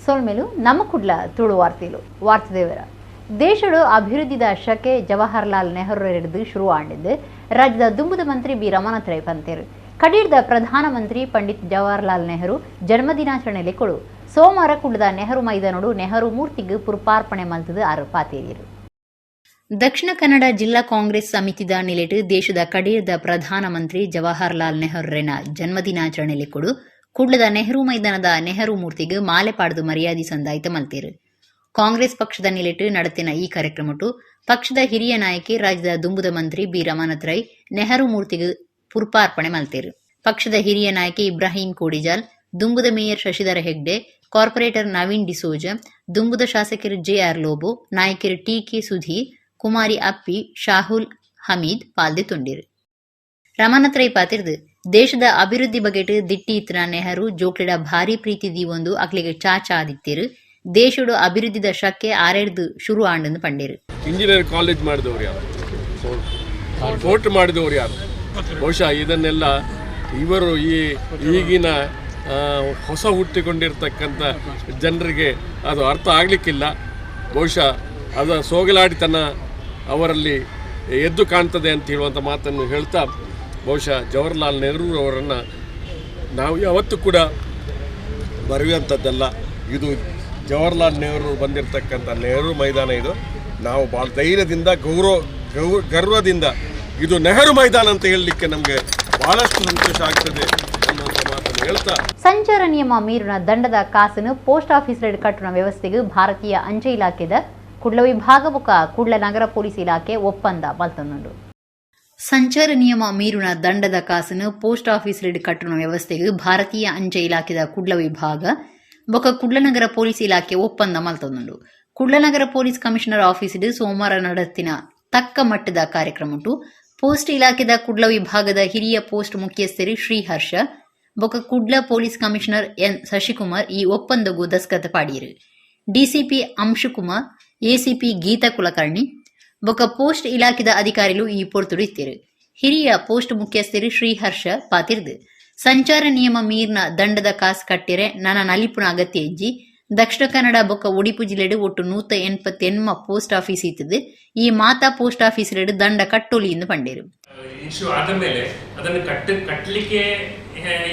ಸೊಲ್ಮೆಲು. ನಮ್ಮ ಕುಡ್ಲ ತುಳು ವಾರ್ತೆಲು. ವಾರ್ತೆ ದೇವರ. ದೇಶಡು ಅಭಿವೃದ್ಧಿದ ಶಕೆ ಜವಾಹರ್ಲಾಲ್ ನೆಹರು ಹಿಡಿದು ಶುರು ಆಂಡಿದ್ದು ರಾಜ್ಯದ ದುಂಬುದ ಮಂತ್ರಿ ಬಿ ರಮಾನಾಥ್ ರೈ ಪಂತೇರು. ಕಡೀರ್ದ ಪ್ರಧಾನಮಂತ್ರಿ ಪಂಡಿತ್ ಜವಾಹರ್ಲಾಲ್ ನೆಹರು ಜನ್ಮದಿನಾಚರಣೆ ಲೆಕ್ಕೊಡು ಸೋಮವಾರ ಕುಡ್ಲದ ನೆಹರು ಮೈದಾನಡು ನೆಹರು ಮೂರ್ತಿಗೆ ಪುರ್ಪಾರ್ಪಣೆ ಮಲ್ತದು ಆರು ಪಾತೇರಿಯರು. ದಕ್ಷಿಣ ಕನ್ನಡ ಜಿಲ್ಲಾ ಕಾಂಗ್ರೆಸ್ ಸಮಿತಿದ ನಿಲೆಟ್ ದೇಶದ ಕಡೀರ್ದ ಪ್ರಧಾನಮಂತ್ರಿ ಜವಾಹರ್ಲಾಲ್ ನೆಹರುರೆನ ಜನ್ಮದಿನಾಚರಣೆ ಲೆಕ್ಕೊಡು ಕುಡ್ಲದ ನೆಹರು ಮೈದಾನದ ನೆಹರು ಮೂರ್ತಿಗೆ ಮಾಲೆ ಪಾಡ್ದು ಮರ್ಯಾದೆ ಸಂದಾಯ್ತ ಮಲ್ತೇರು. ಕಾಂಗ್ರೆಸ್ ಪಕ್ಷದ ನಿಲೆಟ್ ನಡತಿನ ಈ ಕಾರ್ಯಕ್ರಮಟು ಪಕ್ಷದ ಹಿರಿಯ ನಾಯಕಿ, ರಾಜ್ಯದ ದುಂಬುದ ಮಂತ್ರಿ ಬಿ ರಮಾನಾಥ್ ರೈ ನೆಹರು ಮೂರ್ತಿಗೆ ಪುರ್ಪಾರ್ಪಣೆ ಮಲ್ತೇರು. ಪಕ್ಷದ ಹಿರಿಯ ನಾಯಕಿ ಇಬ್ರಾಹಿಂ ಕೋಡಿಜಾಲ್, ದುಂಬುದ ಮೇಯರ್ ಶಶಿಧರ ಹೆಗ್ಡೆ, ಕಾರ್ಪೊರೇಟರ್ ನವೀನ್ ಡಿಸೋಜ, ದುಂಬುದ ಶಾಸಕರು ಜೆ ಆರ್ ಲೋಬೋ, ನಾಯಕರು ಟಿ ಕೆ ಸುಧೀರ್, ಕುಮಾರಿ ಅಪ್ಪಿ, ಶಾಹುಲ್ ಹಮೀದ್ ಪಾಲ್ದೆ ತುಂಡಿರು. ರಮಾನಾಥ್ ರೈ ಪಾತಿರ್ದು, ದೇಶದ ಅಭಿವೃದ್ಧಿ ಬಗೆಟ್ ದಿಟ್ಟಿ ಇತ್ತಿನ ನೆಹರು ಜೋಕ್ಲೆಡ ಭಾರಿ ಪ್ರೀತಿ ದೀವೊಂದು ಅಕ್ಲೆಗ್ ಚಾಚಾ ಆದಿತ್ತೀರು. ದೇಶಡು ಅಭಿವೃದ್ಧಿದ ಶಕ್ಕೆ ಆರೆಡ್ದು ಶುರು ಆಂಡಂದು ಪಂಡೇರು. ಇಂಜಿನಿಯರ್ ಕಾಲೇಜ್ ಮಾಡಿದವರು ಯಾರು? ಕೋರ್ಟ್ ಮಾಡಿದವರು ಯಾರು? ಬಹುಶಃ ಇದನ್ನೆಲ್ಲ ಇವರು ಈ ಈಗಿನ ಹೊಸ ಹುಟ್ಟಿಕೊಂಡಿರ್ತಕ್ಕಂಥ ಜನರಿಗೆ ಅದು ಅರ್ಥ ಆಗಲಿಕ್ಕಿಲ್ಲ. ಬಹುಶಃ ಅದರ ಸೋಗಲಾಡಿತನ ಅವರಲ್ಲಿ ಎದ್ದು ಕಾಣ್ತದೆ ಅಂತ ಹೇಳುವಂಥ ಮಾತನ್ನು ಹೇಳ್ತಾ, ಬಹುಶಃ ಜವಾಹರ್ಲಾಲ್ ನೆಹರು ಅವರನ್ನು ನಾವು ಯಾವತ್ತೂ ಕೂಡ ಮರೆಯುವಂಥದ್ದಲ್ಲ. ಇದು ಜವಾಹರ್ಲಾಲ್ ನೆಹರು ಬಂದಿರತಕ್ಕಂಥ ನೆಹರು ಮೈದಾನ ಇದು. ನಾವು ಭಾಳ ಧೈರ್ಯದಿಂದ, ಗೌರವ ಗೌ ಗರ್ವದಿಂದ ಇದು ನೆಹರು ಮೈದಾನ ಅಂತ ಹೇಳಲಿಕ್ಕೆ ನಮಗೆ ಭಾಳಷ್ಟು ಸಂತೋಷ ಆಗ್ತದೆ ಅನ್ನುವಂಥ ಮಾತನ್ನು ಹೇಳ್ತಾ. ಸಂಚಾರ ನಿಯಮ ಮೀರಿನ ದಂಡದ ಕಾಸನ್ನು ಪೋಸ್ಟ್ ಆಫೀಸ್ ರೇಟ್ ಕಟ್ಟುವ ವ್ಯವಸ್ಥೆಗೆ ಭಾರತೀಯ ಅಂಚೆ ಇಲಾಖೆದ ಕುಡ್ಲ ವಿಭಾಗ ಬೊಕ ಕುಡ್ಲ ನಗರ ಪೊಲೀಸ್ ಇಲಾಖೆ ಒಪ್ಪಂದ ಮಲ್ತೊಂದುಂಡು. ಸಂಚಾರ ನಿಯಮ ಮೀರುನ ದಂಡದ ಕಾಸನ್ನು ಪೋಸ್ಟ್ ಆಫೀಸ್ ರೇಟ್ ಕಟ್ಟುವ ವ್ಯವಸ್ಥೆಗೆ ಭಾರತೀಯ ಅಂಚೆ ಇಲಾಖೆದ ಕುಡ್ಲ ವಿಭಾಗ ಬೊಕ ಕುಡ್ಲನಗರ ಪೊಲೀಸ್ ಇಲಾಖೆ ಒಪ್ಪಂದ ಮಲ್ತೊಂದುಂಡು. ಕುಡ್ಲನಗರ ಪೊಲೀಸ್ ಕಮಿಷನರ್ ಆಫೀಸಿಡ್ ಸೋಮವಾರ ನಡತಿನ ತಕ್ಕ ಮಟ್ಟದ ಕಾರ್ಯಕ್ರಮ ಉಂಟು. ಪೋಸ್ಟ್ ಇಲಾಖೆದ ಕುಡ್ಲ ವಿಭಾಗದ ಹಿರಿಯ ಪೋಸ್ಟ್ ಮುಖ್ಯಸ್ಥರು ಶ್ರೀಹರ್ಷ ಬೊಕ ಕುಡ್ಲ ಪೊಲೀಸ್ ಕಮಿಷನರ್ ಎನ್ ಶಶಿಕುಮಾರ್ ಈ ಒಪ್ಪಂದಗೂ ದಸ್ಕತ್ ಪಾಡಿಯರು. ಡಿಸಿಪಿ ಅಂಶುಕುಮಾರ್, ಎಸಿಪಿ ಗೀತಾ ಕುಲಕರ್ಣಿ ಬೊಕ ಪೋಸ್ಟ್ ಇಲಾಖೆದ ಅಧಿಕಾರಿಗಳು ಈ ಪೊರ್ತುಡು ಇತ್ತೆರು. ಹಿರಿಯ ಪೋಸ್ಟ್ ಮುಖ್ಯಸ್ಥರು ಶ್ರೀಹರ್ಷ ಪಾತಿರ್ದು, ಸಂಚಾರ ನಿಯಮ ಮೀರ್ನ ದಂಡದ ಕಾಸು ಕಟ್ಟಿರೆ ನನ ನಲಿಪುನ ಅಗತ್ಯ ಇಜ್ಜಿ. ದಕ್ಷಿಣ ಕನ್ನಡ ಬೊಕ್ಕ ಒಡಿಪು ಜಿಲ್ಲೆಡು ಒಟ್ಟು 188 ಪೋಸ್ಟ್ ಆಫೀಸ್ ಇತ್ತದು. ಈ ಮಾತಾ ಪೋಸ್ಟ್ ಆಫೀಸ್ ದಂಡ ಕಟ್ಟೋಲಿ ಎಂದು ಪಂಡೇರು. ಇಶ್ಯೂ ಆದ ಮೇಲೆ ಅದನ್ನು ಕಟ್ಟಲಿಕ್ಕೆ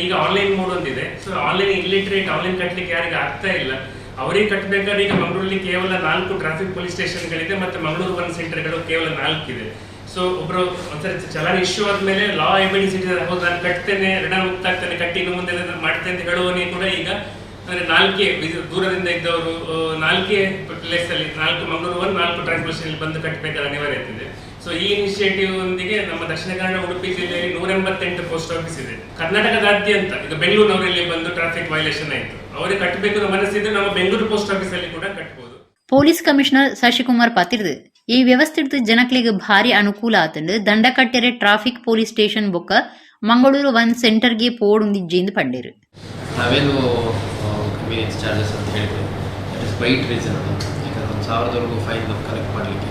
ಈಗ ಆನ್ಲೈನ್ ಮೋಡ್ ಒಂದಿದೆ. ಸೊ ಆನ್ಲೈನ್ ಇಲ್ಲಿಟ್ರೇಟ್, ಆನ್ಲೈನ್ ಕಟ್ಟಲಿಕ್ಕೆ ಯಾರಿಗೆ ಆಗ್ತಾ ಇಲ್ಲ, ಅವರಿಗೆ ಕಟ್ಟಬೇಕಾದ್ರೆ ಈಗ ಮಂಗಳೂರಲ್ಲಿ ಕೇವಲ ನಾಲ್ಕು ಟ್ರಾಫಿಕ್ ಪೊಲೀಸ್ ಸ್ಟೇಷನ್ಗಳಿದೆ ಮತ್ತು ಮಂಗಳೂರು ಒನ್ ಸೆಂಟರ್ಗಳು ಕೇವಲ ನಾಲ್ಕಿದೆ. ಸೊ ಒಬ್ರು ಒಂದ್ಸರಿ ಚಲಾನ್ ಇಶ್ಯೂ ಆದ್ಮೇಲೆ ಲಾ ಎಬಿಡಿ ಸಿಟಿಸನ್, ಹೌದು, ನಾನು ಕಟ್ತೇನೆ, ಋಣ ಮುಕ್ತ ಆಗ್ತೇನೆ, ಕಟ್ಟಿ ಇನ್ನು ಮುಂದೆ ಏನಾದ್ರು ಮಾಡ್ತೇನೆ ಅಂತ ಹೇಳುವವನಿಗೆ ಕೂಡ ಈಗ ಅಂದ್ರೆ ನಾಲ್ಕೇ ದೂರದಿಂದ ಇದ್ದವರು ನಾಲ್ಕೇ ಪ್ಲೇಸ್ ಅಲ್ಲಿ, ನಾಲ್ಕು ಮಂಗಳೂರು ಒನ್, ನಾಲ್ಕು ಟ್ರಾಫಿಕ್ ಅಲ್ಲಿ ಬಂದು ಕಟ್ಟಬೇಕಾದ ಅನಿವಾರ್ಯತೆ ಇದೆ. ಸೊ ಈ ಇನಿಷಿಯೇಟಿವ್ ಒಂದಿಗೆ ನಮ್ಮ ದಕ್ಷಿಣ ಕನ್ನಡ, ಉಡುಪಿ ಜಿಲ್ಲೆಯಲ್ಲಿ 188 ಪೋಸ್ಟ್ ಆಫೀಸ್ ಇದೆ. ಕರ್ನಾಟಕದಾದ್ಯಂತ ಈಗ ಬೆಂಗಳೂರಿನವರಲ್ಲಿ ಬಂದು ಟ್ರಾಫಿಕ್ ವೈಲೇಷನ್ ಆಯ್ತು, ಅವರಿಗೆ ಕಟ್ಟಬೇಕು ಅನ್ನೋ ಮನಸ್ಸಿದ್ರೆ ನಮ್ಮ ಬೆಂಗಳೂರು ಪೋಸ್ಟ್ ಆಫೀಸ್ ಅಲ್ಲಿ ಕೂಡ ಕಟ್ಟಬಹುದು. ಪೊಲೀಸ್ ಕಮಿಷನರ್ ಶಶಿಕುಮಾರ್ ಪಾತಿರ್ದು, ಈ ವ್ಯವಸ್ಥೆಡ್ದು ಜನಕ್ಲೆಗ್ ಭಾರಿ ಅನುಕೂಲ ಆತಂಡು. ದಂಡ ಕಟ್ಟೆರೆ ಟ್ರಾಫಿಕ್ ಪೊಲೀಸ್ ಸ್ಟೇಷನ್ ಬೊಕ್ಕ ಮಂಗಳೂರು ಒನ್ ಸೆಂಟರ್ಗೆ ಪೋಡುಂದಿಜ್ಜಿಂದು ಪಂಡೇರು. ನಾವೇನು ಕನ್ವೀನಿಯನ್ಸ್ ಚಾರ್ಜಸ್ ಅಂತ ಹೇಳಿದ್ವಿ, that is quite reasonable. ಯಾಕಂದ್ರೆ 1,000ದವರೆಗೂ ಫೈನ್ ಕಲೆಕ್ಟ್ ಮಾಡಲಿಕ್ಕೆ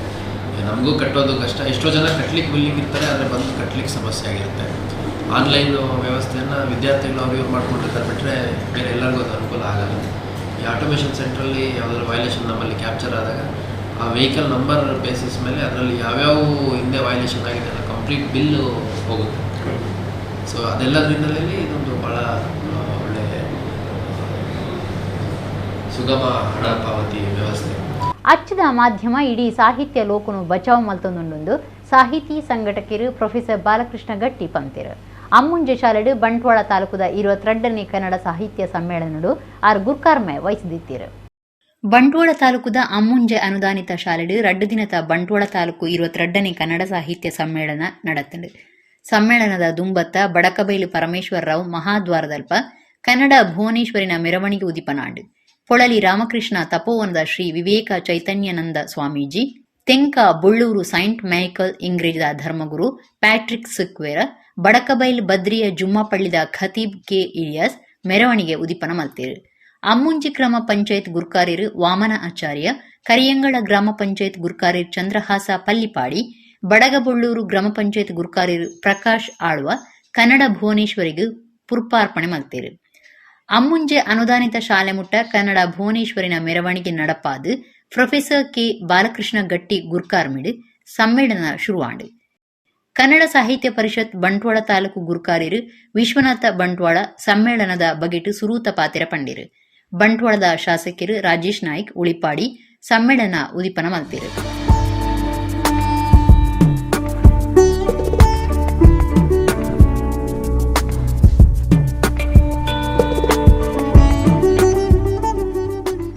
ನಮಗೂ ಕಟ್ಟೋದು ಕಷ್ಟ. ಎಷ್ಟೋ ಜನ ಕಟ್ಟಲಿಕ್ಕೆ ವಿಲ್ಲಿಂಗ್ ಇರ್ತಾರೆ, ಆದರೆ ಬಂದು ಕಟ್ಟಲಿಕ್ಕೆ ಸಮಸ್ಯೆ ಆಗಿರುತ್ತೆ. ಆನ್ಲೈನ್ ವ್ಯವಸ್ಥೆಯನ್ನು ವಿದ್ಯಾರ್ಥಿಗಳು ಅವ್ರು ಇವ್ರು ಮಾಡ್ಕೊಂಡಿರ್ತಾರೆ, ಬಿಟ್ಟರೆ ಬೇರೆ ಎಲ್ಲರಿಗೂ ಅದು ಅನುಕೂಲ ಆಗಲ್ಲ. ಈ ಆಟೋಮೇಷನ್ ಸೆಂಟ್ರಲ್ಲಿ ಯಾವುದಾದ್ರು ವೈಲೇಷನ್ ನಮ್ಮಲ್ಲಿ ಕ್ಯಾಪ್ಚರ್ ಆದಾಗ ಆ ವೆಹಿಕಲ್ ನಂಬರ್ ಬೇಸಿಸ್ ಮೇಲೆ ಅದರಲ್ಲಿ ಯಾವ್ಯಾವ ಹಿಂದೆ ವೈಲೇಷನ್ ಆಗಿದೆ ಅನ್ನೋ ಕಂಪ್ಲೀಟ್ ಬಿಲ್ಲು ಹೋಗುತ್ತೆ. ಸೊ ಅದೆಲ್ಲದರಿಂದಲೇ ಇದೊಂದು ಭಾಳ ಒಳ್ಳೆ ಸುಗಮ ಹಣ ಪಾವತಿ ವ್ಯವಸ್ಥೆ. ಅಚ್ಚದ ಮಾಧ್ಯಮ ಇಡೀ ಸಾಹಿತ್ಯ ಲೋಕನು ಬಚಾವ್ ಮಲ್ತೊಂದುಂಡು ಸಾಹಿತಿ ಸಂಘಟಕರು ಪ್ರೊಫೆಸರ್ ಬಾಲಕೃಷ್ಣ ಗಟ್ಟಿ ಪಂತಿರು. ಅಮ್ಮುಂಜೆ ಶಾಲೆಡು ಬಂಟ್ವಾಳ ತಾಲೂಕುದ 22ನೇ ಕನ್ನಡ ಸಾಹಿತ್ಯ ಸಮ್ಮೇಳನಡು ಆರ್ ಗುರ್ಕಾರ್ಮೆ ವಹಿಸಿದಿತ್ತೀರು. ಬಂಟ್ವಾಳ ತಾಲೂಕುದ ಅಮ್ಮುಂಜೆ ಅನುದಾನಿತ ಶಾಲೆಡು ರಡ್ಡು ದಿನದ ಬಂಟ್ವಾಳ ತಾಲೂಕು 22ನೇ ಕನ್ನಡ ಸಾಹಿತ್ಯ ಸಮ್ಮೇಳನ ನಡತಂಡು. ಸಮ್ಮೇಳನದ ದುಂಬತ್ತ ಬಡಕಬೈಲು ಪರಮೇಶ್ವರರಾವ್ ಮಹಾದ್ವಾರದಲ್ಪ ಕನ್ನಡ ಭುವನೇಶ್ವರಿನ ಮೆರವಣಿಗೆ ಉದಿಪನಾಂಡು. ಪೊಳಲಿ ರಾಮಕೃಷ್ಣ ತಪೋವನದ ಶ್ರೀ ವಿವೇಕ ಚೈತನ್ಯಾನಂದ ಸ್ವಾಮೀಜಿ, ತೆಂಕ ಬೊಳ್ಳೂರು ಸೈಂಟ್ ಮೈಕಲ್ ಇಂಗ್ರೇಜದ ಧರ್ಮಗುರು ಪ್ಯಾಟ್ರಿಕ್ ಸಿಕ್ವೇರ, ಬಡಕಬೈಲ್ ಬದ್ರಿಯ ಜುಮ್ಮಾಪಳ್ಳಿದ ಖತೀಬ್ ಕೆ ಇಲಿಯಾಸ್ ಮೆರವಣಿಗೆ ಉದಿಪನ ಮಲ್ತೇರು. ಅಮ್ಮುಂಜಿ ಗ್ರಾಮ ಪಂಚಾಯತ್ ಗುರ್ಕಾರಿರು ವಾಮನ ಆಚಾರ್ಯ, ಕರಿಯಂಗಳ ಗ್ರಾಮ ಪಂಚಾಯತ್ ಗುರ್ಕಾರಿರ್ ಚಂದ್ರಹಾಸ ಪಲ್ಲಿಪಾಡಿ, ಬಡಗಬೊಳ್ಳೂರು ಗ್ರಾಮ ಪಂಚಾಯತ್ ಗುರ್ಕಾರಿರು ಪ್ರಕಾಶ್ ಆಳ್ವ ಕನ್ನಡ ಭುವನೇಶ್ವರಿಗೆ ಪುರ್ಪಾರ್ಪಣೆ ಮಲ್ತೇರು. Ammunje ಅನುದಾನಿತ ಶಾಲೆ ಮುಟ್ಟ ಕನ್ನಡ ಭುವನೇಶ್ವರಿನ ಮೆರವಣಿಗೆ ನಡಪಾದು ಪ್ರೊಫೆಸರ್ ಕೆ ಬಾಲಕೃಷ್ಣ ಗಟ್ಟಿ ಗುರ್ಕಾರ್ಮಿಡ್ ಸಮ್ಮೇಳನ ಶುರುವಾಂಡ್. ಕನ್ನಡ ಸಾಹಿತ್ಯ ಪರಿಷತ್ ಬಂಟ್ವಾಳ ತಾಲೂಕು ಗುರ್ಕಾರಿರು ವಿಶ್ವನಾಥ ಬಂಟ್ವಾಳ ಸಮ್ಮೇಳನದ ಬಗೆಟ್ ಸುರೂತ ಪಾತಿರ ಪಂಡಿರು. ಬಂಟ್ವಾಳದ ಶಾಸಕರು ರಾಜೇಶ್ ನಾಯ್ಕ್ ಉಳಿಪಾಡಿ ಸಮ್ಮೇಳನ ಉದಿಪನ ಮಲ್ತಿರು.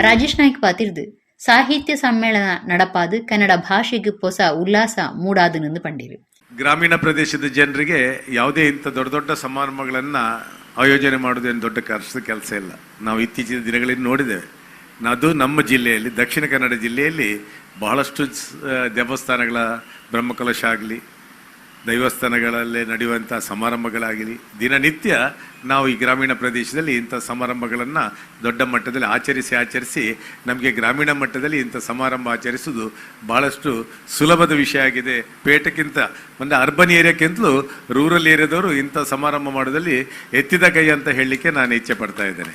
ರಾಜೇಶ್ ನಾಯ್ಕ್ ಪಾತಿರ್ದು ಸಾಹಿತ್ಯ ಸಮ್ಮೇಳನ ನಡಪಾದು ಕನ್ನಡ ಭಾಷೆಗೆ ಹೊಸ ಉಲ್ಲಾಸ ಮೂಡಾದು ನಿಂದು ಪಂಡಿರು. ಗ್ರಾಮೀಣ ಪ್ರದೇಶದ ಜನರಿಗೆ ಯಾವುದೇ ಇಂಥ ದೊಡ್ಡ ದೊಡ್ಡ ಸಮಾರಂಭಗಳನ್ನು ಆಯೋಜನೆ ಮಾಡೋದೇನು ದೊಡ್ಡ ಕಷ್ಟದ ಕೆಲಸ ಇಲ್ಲ. ನಾವು ಇತ್ತೀಚಿನ ದಿನಗಳಲ್ಲಿ ನೋಡಿದ್ದೇವೆ. ಅದು ನಮ್ಮ ಜಿಲ್ಲೆಯಲ್ಲಿ, ದಕ್ಷಿಣ ಕನ್ನಡ ಜಿಲ್ಲೆಯಲ್ಲಿ ಬಹಳಷ್ಟು ದೇವಸ್ಥಾನಗಳ ಬ್ರಹ್ಮಕಲಶ ಆಗಲಿ, ದೈವಸ್ಥಾನಗಳಲ್ಲೇ ನಡೆಯುವಂಥ ಸಮಾರಂಭಗಳಾಗಲಿ, ದಿನನಿತ್ಯ ನಾವು ಈ ಗ್ರಾಮೀಣ ಪ್ರದೇಶದಲ್ಲಿ ಇಂಥ ಸಮಾರಂಭಗಳನ್ನು ದೊಡ್ಡ ಮಟ್ಟದಲ್ಲಿ ಆಚರಿಸಿ ಆಚರಿಸಿ ನಮಗೆ ಗ್ರಾಮೀಣ ಮಟ್ಟದಲ್ಲಿ ಇಂಥ ಸಮಾರಂಭ ಆಚರಿಸುವುದು ಬಹಳಷ್ಟು ಸುಲಭದ ವಿಷಯ ಆಗಿದೆ. ಪೇಟೆಗಿಂತ ಒಂದು ಅರ್ಬನ್ ಏರಿಯಾಕ್ಕಿಂತಲೂ ರೂರಲ್ ಏರಿಯಾದವರು ಇಂಥ ಸಮಾರಂಭ ಮಾಡೋದಲ್ಲಿ ಎತ್ತಿದ ಕೈ ಅಂತ ಹೇಳಲಿಕ್ಕೆ ನಾನು ಇಚ್ಛೆ ಪಡ್ತಾ ಇದ್ದೇನೆ.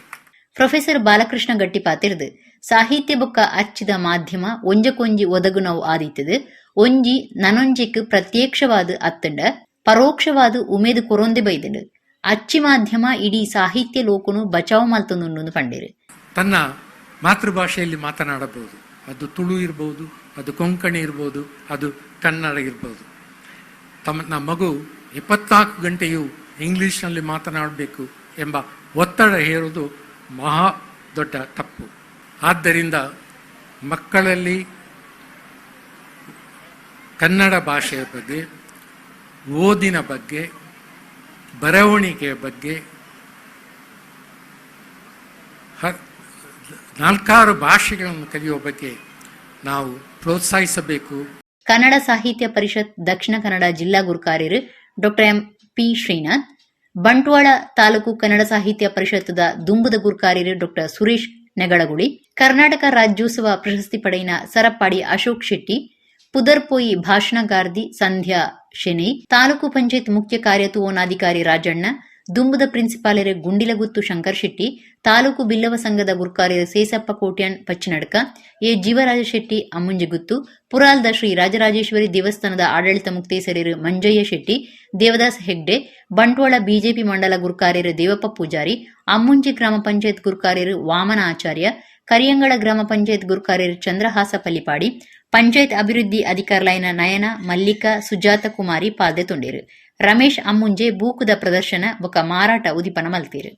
ಪ್ರೊಫೆಸರ್ ಬಾಲಕೃಷ್ಣ ಗಟ್ಟಿ ಪಾತಿರ್ದು ಸಾಹಿತ್ಯ ಬೊಕ್ಕ ಅಚ್ಚಿದ ಮಾಧ್ಯಮ ಒಂಜಕೊಂಜಿ ಒದಗುನವು ಆದಿತ್ತದು ಒಂಜಿ ನನೊಂಜಿಕ್ ಪ್ರತ್ಯಕ್ಷವಾದ ಅತ್ತಂಡ ಪರೋಕ್ಷವಾದ ಉಮೇದು ಕೊರೊಂದೆ ಬೈದಂಡು. ಅಚ್ಚಿ ಮಾಧ್ಯಮ ಇಡೀ ಸಾಹಿತ್ಯ ಲೋಕನು ಬಚಾವ್ ಮಲ್ತೊಂದುಂಡು ಪಂಡಿರು. ತನ್ನ ಮಾತೃಭಾಷೆಯಲ್ಲಿ ಮಾತನಾಡಬಹುದು. ಅದು ತುಳು ಇರ್ಬೋದು, ಅದು ಕೊಂಕಣಿ ಇರ್ಬೋದು, ಅದು ಕನ್ನಡ ಇರ್ಬೋದು. ತಮ್ಮ ಮಗು 24 ಗಂಟೆಯೂ ಇಂಗ್ಲೀಷ್ನಲ್ಲಿ ಮಾತನಾಡಬೇಕು ಎಂಬ ಒತ್ತಡ ಹೇರೋದು ಮಹಾ ದೊಡ್ಡ ತಪ್ಪು. ಆದ್ದರಿಂದ ಮಕ್ಕಳಲ್ಲಿ ಕನ್ನಡ ಭಾಷೆಯ ಬಗ್ಗೆ, ಓದಿನ ಬಗ್ಗೆ, ಬರವಣಿಗೆಯ ಬಗ್ಗೆ 4-6 ಭಾಷೆಗಳನ್ನು ಕಲಿಯುವ ಬಗ್ಗೆ ನಾವು ಪ್ರೋತ್ಸಾಹಿಸಬೇಕು. ಕನ್ನಡ ಸಾಹಿತ್ಯ ಪರಿಷತ್ ದಕ್ಷಿಣ ಕನ್ನಡ ಜಿಲ್ಲಾ ಗುರುಕಾರ್ಯರು doctor M P Srinath, Bantwal taluk Kannada Sahitya ಪರಿಷತ್ದ ದುಂಬುದ ಗುರುಕಾರ್ಯರು ಡಾಕ್ಟರ್ ಸುರೇಶ್ ನೆಗಳಗುಳಿ, ಕರ್ನಾಟಕ ರಾಜ್ಯೋತ್ಸವ ಪ್ರಶಸ್ತಿ ಪಡೆಯಿನ ಸರಪಾಡಿ ಅಶೋಕ್ ಶೆಟ್ಟಿ, ಪುದರ್ಪೋಯಿ ಭಾಷಣಗಾರ್ದಿ ಸಂಧ್ಯಾ ಶೆನೈ, ತಾಲೂಕು ಪಂಚಾಯತ್ ಮುಖ್ಯ ಕಾರ್ಯತುವನಾಧಿಕಾರಿ ರಾಜಣ್ಣ, ದುಂಬುದ ಪ್ರಿನ್ಸಿಪಾಲರು ಗುಂಡಿಲಗುತ್ತು ಶಂಕರ್ ಶೆಟ್ಟಿ, ತಾಲೂಕು ಬಿಲ್ಲವ ಸಂಘದ ಗುರ್ಕಾರ್ಯರು ಸೇಸಪ್ಪ ಕೋಟ್ಯಾನ್ ಪಚ್ಚಿನಡ್ಕ, ಎ ಜೀವರಾಜ ಶೆಟ್ಟಿ ಅಮ್ಮುಂಜಗುತ್ತು, ಪುರಾಲ್ದ ಶ್ರೀ ರಾಜರಾಜೇಶ್ವರಿ ದೇವಸ್ಥಾನದ ಆಡಳಿತ ಮುಕ್ತೇಸರಿರು ಮಂಜಯ್ಯ ಶೆಟ್ಟಿ, ದೇವದಾಸ್ ಹೆಗ್ಡೆ, ಬಂಟ್ವಾಳ ಬಿಜೆಪಿ ಮಂಡಲ ಗುರ್ಕಾರ್ಯರು ದೇವಪ್ಪ ಪೂಜಾರಿ, ಅಮ್ಮುಂಜಿ ಗ್ರಾಮ ಪಂಚಾಯತ್ ಗುರ್ಕಾರ್ಯರು ವಾಮನ ಆಚಾರ್ಯ, ಕರಿಯಂಗಳ ಗ್ರಾಮ ಪಂಚಾಯತ್ ಗುರ್ಕಾರ್ಯರು ಚಂದ್ರಹಾಸ ಪಲ್ಲಿಪಾಡಿ, ಪಂಚಾಯತ್ ಅಭಿವೃದ್ಧಿ ಅಧಿಕಾರಿಲಾಯಿನ ನಯನ, ಮಲ್ಲಿಕಾ, ಸುಜಾತ ಕುಮಾರಿ ಪಾಲ್ದೆ ತೊಂಡಿರು. ರಮೇಶ್ ಅಮ್ಮುಂಜೆ ಬೂಕುದ ಪ್ರದರ್ಶನ ಬೊಕ ಮಾರಾಟ ಉದಿಪನ ಮಲ್ತೀರು.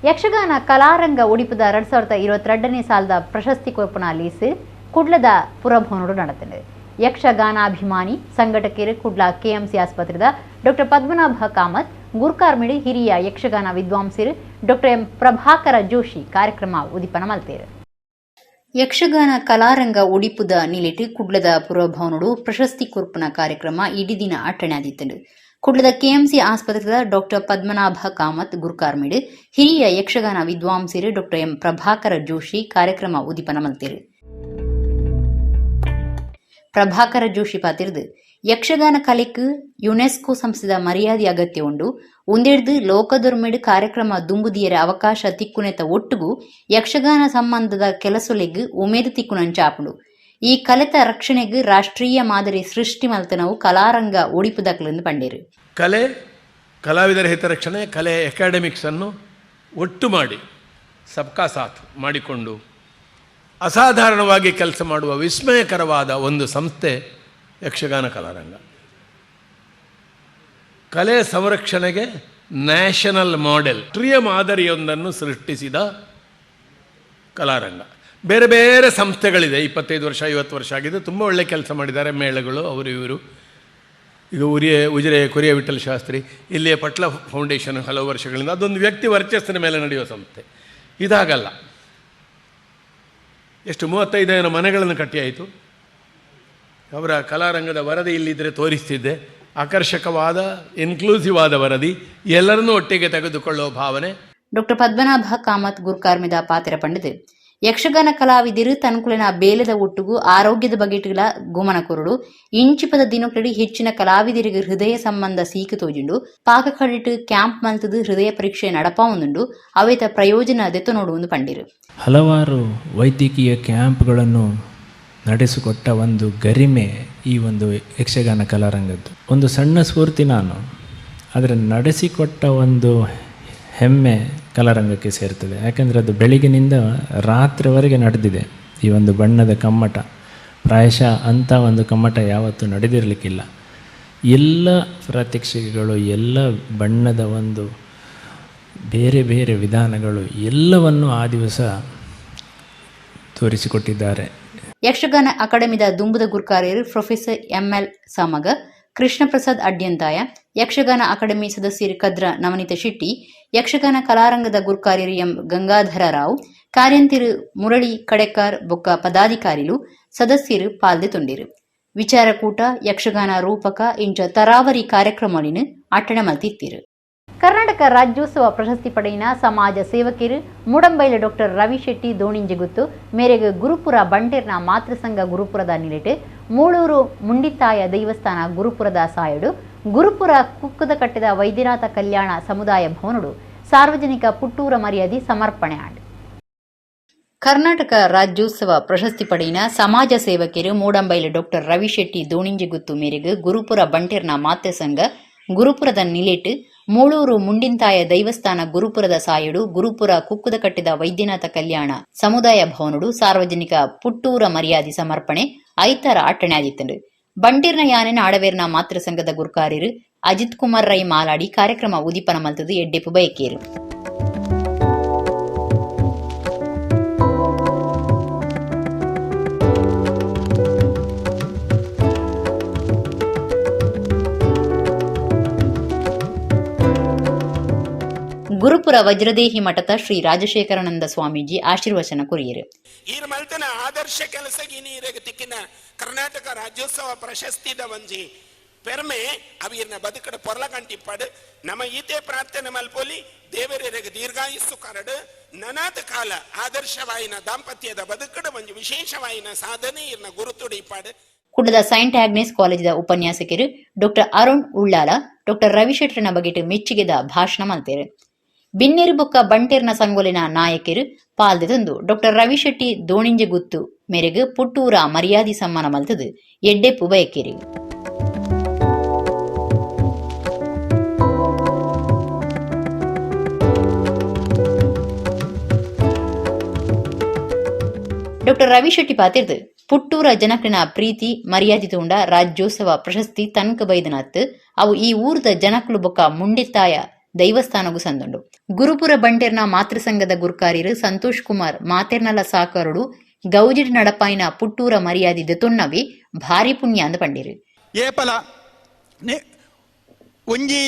ಯಕ್ಷಗಾನ ಕಲಾರಂಗ ಒಡಿಪುದ 2022ನೇ ಸಾಲದ ಪ್ರಶಸ್ತಿ ಕೊರ್ಪುನ ಲೀಸು ಕುಡ್ಲದ ಪುರಭವನೋಡು ನಡೆತಂಡು. ಯಕ್ಷಗಾನಾಭಿಮಾನಿ ಸಂಘಟಕರು ಕುಡ್ಲ ಕೆಎಂಸಿ ಆಸ್ಪತ್ರೆದ ಡಾಕ್ಟರ್ ಪದ್ಮನಾಭ ಕಾಮತ್, ಗುರ್ಕಾರ್ಮಿಡಿ ಹಿರಿಯ ಯಕ್ಷಗಾನ ವಿದ್ವಾಂಸರು ಡಾಕ್ಟರ್ ಎಂ ಪ್ರಭಾಕರ ಜೋಶಿ ಕಾರ್ಯಕ್ರಮ ಉದಿಪನ ಮಲ್ತೇರು. ಯಕ್ಷಗಾನ ಕಲಾರಂಗ ಒಡಿಪುದ ನಿಲೆಟ್ ಕುಡ್ಲದ ಪುರಭವನೋಡು ಪ್ರಶಸ್ತಿ ಕೊರ್ಪುನ ಕಾರ್ಯಕ್ರಮ ಇಡೀ ದಿನ ಅಟ್ಟಣೆ ಆದಿತ್ತಂಡು. ಕುಡ್ಲದ ಕೆಎಂಸಿ ಆಸ್ಪತ್ರೆದ ಡಾಕ್ಟರ್ ಪದ್ಮನಾಭ ಕಾಮತ್ ಗುರ್ಕಾರ್ಮಿಡ್ ಹಿರಿಯ ಯಕ್ಷಗಾನ ವಿದ್ವಾಂಸರು ಡಾಕ್ಟರ್ ಎಂ ಪ್ರಭಾಕರ ಜೋಶಿ ಕಾರ್ಯಕ್ರಮ ಉದಿಪನ ಮಲ್ತೇರು. ಪ್ರಭಾಕರ ಜೋಶಿ ಪಾತಿರ್ದು ಯಕ್ಷಗಾನ ಕಲೆಕ್ ಯುನೆಸ್ಕೋ ಸಂಸ್ಥೆದ ಮರ್ಯಾದೆ ಅಗತ್ಯ ಉಂಡು. ಒಂದೆಡ್ದು ಲೋಕದೊರ್ಮೆಡ್ ಕಾರ್ಯಕ್ರಮ ದುಂಬುದಿಯರ ಅವಕಾಶ ತಿಕ್ಕುನೆತ ಒಟ್ಟುಗು ಯಕ್ಷಗಾನ ಸಂಬಂಧದ ಕೆಲಸೊಲೆಗ್ ಉಮೇದು ತಿಕ್ಕುನಂಚಾಪುಂಡು. ಈ ಕಲೆತ ರಕ್ಷಣೆಗ್ ರಾಷ್ಟ್ರೀಯ ಮಾದರಿ ಸೃಷ್ಟಿ ಮಲ್ತನವು ಕಲಾರಂಗ ಒಡಿಪುದಕ್ಲೆಂದು ಪಂಡೇರು. ಕಲೆ, ಕಲಾವಿದರ ಹಿತರಕ್ಷಣೆ, ಕಲೆ ಅಕಾಡೆಮಿಕ್ಸ್ ಅನ್ನು ಒಟ್ಟು ಮಾಡಿ ಸಬ್ಕಾ ಸಾಥ್ ಮಾಡಿಕೊಂಡು ಅಸಾಧಾರಣವಾಗಿ ಕೆಲಸ ಮಾಡುವ ವಿಸ್ಮಯಕರವಾದ ಒಂದು ಸಂಸ್ಥೆ ಯಕ್ಷಗಾನ ಕಲಾರಂಗ. ಕಲೆ ಸಂರಕ್ಷಣೆಗೆ ನ್ಯಾಷನಲ್ ಮಾಡೆಲ್, ರಾಷ್ಟ್ರೀಯ ಮಾದರಿಯೊಂದನ್ನು ಸೃಷ್ಟಿಸಿದ ಕಲಾರಂಗ. ಬೇರೆ ಬೇರೆ ಸಂಸ್ಥೆಗಳಿದೆ, 25 ವರ್ಷ 50 ವರ್ಷ ಆಗಿದೆ, ತುಂಬ ಒಳ್ಳೆ ಕೆಲಸ ಮಾಡಿದ್ದಾರೆ. ಮೇಳಗಳು ಅವರು ಇವರು, ಈಗ ಉಜಿರೆ ಕೊರಿಯ ವಿಠಲ್ ಶಾಸ್ತ್ರಿ, ಇಲ್ಲಿಯ ಪಟ್ಲ ಫೌಂಡೇಶನ್ ಹಲವು ವರ್ಷಗಳಿಂದ ಅದೊಂದು ವ್ಯಕ್ತಿ ವರ್ಚಸ್ಸಿನ ಮೇಲೆ ನಡೆಯುವ ಸಂಸ್ಥೆ. ಇದಾಗಲ್ಲ, ಎಷ್ಟು 35 ಮನೆಗಳನ್ನು ಕಟ್ಟಿಯಾಯಿತು. ಅವರ ಕಲಾರಂಗದ ವರದಿ ಇಲ್ಲಿದ್ದರೆ ತೋರಿಸ್ತಿದ್ದೆ. ಆಕರ್ಷಕವಾದ ಇನ್ಕ್ಲೂಸಿವ್ ಆದ ವರದಿ, ಎಲ್ಲರನ್ನೂ ಒಟ್ಟಿಗೆ ತೆಗೆದುಕೊಳ್ಳುವ ಭಾವನೆ. ಡಾಕ್ಟರ್ ಪದ್ಮನಾಭ ಕಾಮತ್ ಗುರ್ಕಾರ್ಮಿದ ಪಾತ್ರ ಪಂಡಿತು. Yakshagana ಕಲಾವಿದರು ತನ್ಕುಲೆನ ಬೇಲೆದ ಒಟ್ಟುಗು ಆರೋಗ್ಯದ ಬಗೆಟ್ಲ ಗುಮನ ಕೊರಡು ಇಂಚಿಪದ ದಿನೊಕ್ಲೆಡ್ ಹೆಚ್ಚಿನ ಕಲಾವಿದರಿಗೆ ಹೃದಯ ಸಂಬಂಧ ಸೀಕು ತೋಜುಂಡು. ಪಾಕ ಕಡಿಟ್ ಕ್ಯಾಂಪ್ ಮಲ್ತದು ಹೃದಯ ಪರೀಕ್ಷೆ ನಡಪಾವೊಂದುಂಡು. ಅವೇತ ಪ್ರಯೋಜನ ದೆತ್ತೊನೊಡು ಪಂಡಿರು. ಹಲವಾರು ವೈದ್ಯಕೀಯ ಕ್ಯಾಂಪ್ಗಳನ್ನು ನಡೆಸಿಕೊಟ್ಟ ಒಂದು ಗರಿಮೆ ಈ ಒಂದು ಯಕ್ಷಗಾನ ಕಲಾರಂಗದ್ದು. ಒಂದು ಸಣ್ಣ ಸ್ಫೂರ್ತಿ ನಾನು, ಆದರೆ ನಡೆಸಿಕೊಟ್ಟ ಒಂದು ಹೆಮ್ಮೆ ಕಲಾರಂಗಕ್ಕೆ ಸೇರ್ತದೆ. ಯಾಕೆಂದರೆ ಅದು ಬೆಳಗಿನಿಂದ ರಾತ್ರಿವರೆಗೆ ನಡೆದಿದೆ ಈ ಒಂದು ಬಣ್ಣದ ಕಮ್ಮಟ. ಪ್ರಾಯಶಃ ಅಂಥ ಒಂದು ಕಮ್ಮಟ ಯಾವತ್ತೂ ನಡೆದಿರಲಿಕ್ಕಿಲ್ಲ. ಎಲ್ಲ ಪ್ರಾತ್ಯಕ್ಷಿಕೆಗಳು, ಎಲ್ಲ ಬಣ್ಣದ ಒಂದು ಬೇರೆ ಬೇರೆ ವಿಧಾನಗಳು ಎಲ್ಲವನ್ನು ಆ ದಿವಸ ತೋರಿಸಿಕೊಟ್ಟಿದ್ದಾರೆ. ಯಕ್ಷಗಾನ ಅಕಾಡೆಮಿದ ದುಂಬುದ ಗುರ್ಕಾರ್ಯರು professor ML Samaga, Krishnaprasad Adyanthaya, Yakshagana academy ಸದಸ್ಯರು ಕದ್ರ ನವನೀತ ಶೆಟ್ಟಿ, ಯಕ್ಷಗಾನ ಕಲಾರಂಗದ ಗುರ್ಕಾರ್ಯರು ಎಂ ಗಂಗಾಧರ ರಾವ್, ಕಾರ್ಯಂತಿರು ಮುರಳಿ ಕಡೆಕಾರ್ ಬೊಕ್ಕ ಪದಾಧಿಕಾರಿಲು ಸದಸ್ಯರು ಪಾಲ್ದೆ ತೊಂಡಿರು. ವಿಚಾರಕೂಟ, ಯಕ್ಷಗಾನ ರೂಪಕ ಇಂಚ ತರಾವರಿ ಕಾರ್ಯಕ್ರಮಲಿನ ಅಟ್ಟಣೆ ಮಲ್ತಿತ್ತಿರು. ಕರ್ನಾಟಕ ರಾಜ್ಯೋತ್ಸವ ಪ್ರಶಸ್ತಿ ಪಡೆಯಿನ ಸಮಾಜ ಸೇವಕಿರು ಮೂಡಂಬೈಲ ಡಾಕ್ಟರ್ ರವಿ ಶೆಟ್ಟಿ ದೋಣಿಂಜಿಗುತ್ತು ಮೇರೆಗೆ ಗುರುಪುರ ಬಂಟೆರ್ನ ಮಾತೃಸಂಘ ಗುರುಪುರದ ನಿಲೆಟು ಮೂಳೂರು ಮುಂಡಿತ್ತಾಯ ದೇವಸ್ಥಾನ ಗುರುಪುರದ ಸಾಯಡು ಗುರುಪುರ ಕುಕ್ಕದ ಕಟ್ಟಿದ ವೈದ್ಯನಾಥ ಕಲ್ಯಾಣ ಸಮುದಾಯ ಭವನಡು ಸಾರ್ವಜನಿಕ ಪುಟ್ಟೂರ ಮರ್ಯಾದೆ ಸಮರ್ಪಣೆ ಆಂಡ್. ಕರ್ನಾಟಕ ರಾಜ್ಯೋತ್ಸವ ಪ್ರಶಸ್ತಿ ಪಡೆಯಿನ ಸಮಾಜ ಸೇವಕಿರು ಮೂಡಂಬೈಲ ಡಾಕ್ಟರ್ ರವಿ ಶೆಟ್ಟಿ ದೋಣಿಂಜಿಗುತ್ತು ಮೇರೆಗೆ ಗುರುಪುರ ಬಂಟೆರ್ನ ಮಾತೃಸಂಘ ಗುರುಪುರದ ನಿಲೆಟು ಮೂಳೂರು ಮುಂಡಿಂತಾಯ ದೈವಸ್ಥಾನ ಗುರುಪುರದ ಸಾಯಡು ಗುರುಪುರ ಕುಕ್ಕುದ ಕಟ್ಟಿದ ವೈದ್ಯನಾಥ ಕಲ್ಯಾಣ ಸಮುದಾಯ ಭವನಡು ಸಾರ್ವಜನಿಕ ಪುಟ್ಟೂರ ಮರ್ಯಾದೆ ಸಮರ್ಪಣೆ ಐತಾರ ಅಟ್ಟಣೆ ಆದಿತ್ತಂಡು. ಬಂಟೀರ್ನ ಯಾನೆನ ಆಡವೇರ್ನ ಮಾತೃಸಂಘದ ಗುರ್ಕಾರಿರು ಅಜಿತ್ ಕುಮಾರ್ ರೈ ಮಾಲಾಡಿ ಕಾರ್ಯಕ್ರಮ ಉದೀಪನ ಮಲ್ತದು ಎಡ್ಡೆಪು ಬಯಕೇರು. ಗುರುಪುರ ವಜ್ರದೇಹಿ ಮಠದ ಶ್ರೀ ರಾಜಶೇಖರಾನಂದ ಸ್ವಾಮೀಜಿ ಆಶೀರ್ವಚನ ಕೊರಿಯರು. ಈರ್ ಮಲ್ತನ ಆದರ್ಶ ಕೆಲಸಗಿ ನೀರಿಗೆ ತಿಕ್ಕಿನ ಕರ್ನಾಟಕ ರಾಜ್ಯೋತ್ಸವ ಪ್ರಶಸ್ತಿದ ಒಂಜಿ ಪೆರ್ಮೆ ಅವಿರ್ನ ಬದುಕಡ ಪೊರ್ಲಗಂಟಿಪ್ಪಡು. ನಮ್ಮ ಈತೆ ಪ್ರಾರ್ಥನೆ ಮಲ್ಪೊಲಿ ದೇವರಿಗೆ ದೀರ್ಘಾಯುಸ್ಸು ಕರಡು ನನಾದ ಕಾಲ ಆದರ್ಶವಾಯಿನ ದಾಂಪತ್ಯದ ಬದುಕಡ ಒಂಜಿ ವಿಶೇಷವಾಯಿನ ಸಾಧನೆ ಇರ್ನ ಗುರುತುಡಿಪಾಡು. ಕುಡ್ಲದ ಸೈಂಟ್ ಆಗ್ನೆಸ್ ಕಾಲೇಜಿದ ಉಪನ್ಯಾಸಕರು ಡಾಕ್ಟರ್ ಅರುಣ್ ಉಳ್ಳಾಲ ಡಾಕ್ಟರ್ ರವಿ ಶೆಟ್ಟರ್ನ ಬಗೆಟ್ ಮೆಚ್ಚುಗೆದ ಭಾಷಣ ಮಲ್ತೇರು. ಬಿನ್ನೇರು ಬೊಕ್ಕ ಬಂಟೇರ್ನ ಸಂಗೊಲಿನ ನಾಯಕರು ಪಾಲ್ದೆತಂದು ಡಾಕ್ಟರ್ ರವಿ ಶೆಟ್ಟಿ ದೋಣಿಂಜಗುತ್ತು ಮೇರೆಗೆ ಪುಟ್ಟೂರ ಮರ್ಯಾದಿ ಸಮ್ಮಾನ ಮಲ್ತದು ಎಡ್ಡೆಪ್ಪು ಬಯಕೇರಿ. ಡಾಕ್ಟರ್ ರವಿ ಶೆಟ್ಟಿ ಪಾತಿರ್ದು ಪುಟ್ಟೂರ ಜನಕ್ರಿನ ಪ್ರೀತಿ ಮರ್ಯಾದೆ ತೂಂಡ ರಾಜ್ಯೋತ್ಸವ ಪ್ರಶಸ್ತಿ ತನ್ಕ ಬೈದನತ್ ಅವು ಈ ಊರ್ದ ಜನಕ್ಲು ಬೊಕ್ಕ ಮುಂಡಿತ್ತಾಯ ದೈವಸ್ಥಾನಗೂ ಸಂದುಂಡು. ಗುರುಪುರ ಬಂಟೆರ್ನ ಮಾತೃಸಂಘದ ಗುರ್ಕಾರಿರು ಸಂತೋಷ್ ಕುಮಾರ್ ಮಾತೆರ್ನಲ ಸಾಕರುಡು ಗೌಜಿಡ್ ನಡಪಾಯಿನ ಪುಟ್ಟೂರ ಮರ್ಯಾದೆ ದೆತೊನ್ನವಿ ಭಾರಿ ಪುಣ್ಯ ಅಂದ ಪಂಡಿರು. ಏಪಲ ಒಂಜಿ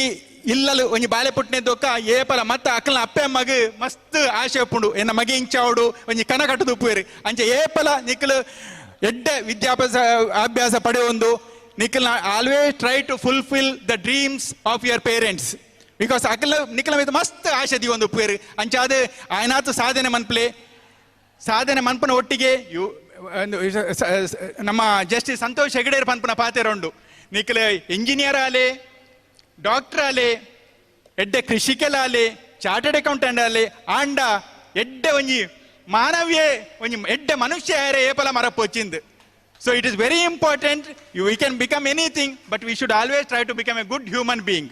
ಇಲ್ಲಲು ಒಂಜಿ ಬಾಲೆ ಪುಟ್ಟನೆ ದೊಕ್ಕ ಏಪಲ ಮತ್ತ ಅಕ್ಕಲ ಅಪ್ಪೆ ಮಗ ಮಸ್ತ್ ಆಶೆ ಉಪ್ಪುಂಡು ಎನ್ನ ಮಗೆ ಇಂಚಾವಡು ಒಂಜಿ ಕನ ಕಟ್ಟದು ಉಪ್ಪುವೇರು. ಅಂಚೆ ಏಪಲ ನಿಕ್ಕಲು ಎಡ್ಡೆ ವಿದ್ಯಾಭ್ಯಾಸ ಅಭ್ಯಾಸ ಪಡೆಯೊಂದು ನಿಕ್ಕಲ್ನ always try to fulfil the dreams of your parents. Because ಅಕಲ ನಿಕ್ಕಲ ಮಿತ್ ಮಸ್ತ್ ಆಶೆ ದೀವೊಂದು ಉಪ್ಪುವೇರು. ಅಂಚಾದ ಆಯನಾತು ಸಾಧನೆ ಮನ್ಪ್ಲೆ ಸಾಧನೆ ಮನ್ಪನ ಒಟ್ಟಿಗೆ you ನಮ್ಮ ಜಸ್ಟಿಸ್ ಸಂತೋಷ್ ಹೆಗಡೇರ್ ಪನ್ಪನ ಪಾತೆರುಂಡು. ನಿಕ್ಕಲ ಇಂಜಿನಿಯರ್ ಆಲೆ, ಡಾಕ್ಟರ್ ಆಲೆ, ಎಡ್ಡೆ ಕೃಷಿಕೆಲಾಲೆ, ಚಾರ್ಟರ್ಡ್ ಅಕೌಂಟೆಂಟ್ ಆಲೆ, ಆಂಡ ಎಡ್ಡೆ ಒಂಜಿ ಮಾನವೀಯ ಒಂಜಿ ಎಡ್ಡೆ ಮನುಷ್ಯ ಯಾರೇ ಏಪಲ ಮರಪೊಚ್ಚಿಂದು. So it is very important. We can become anything, but we should always try to become a good human being.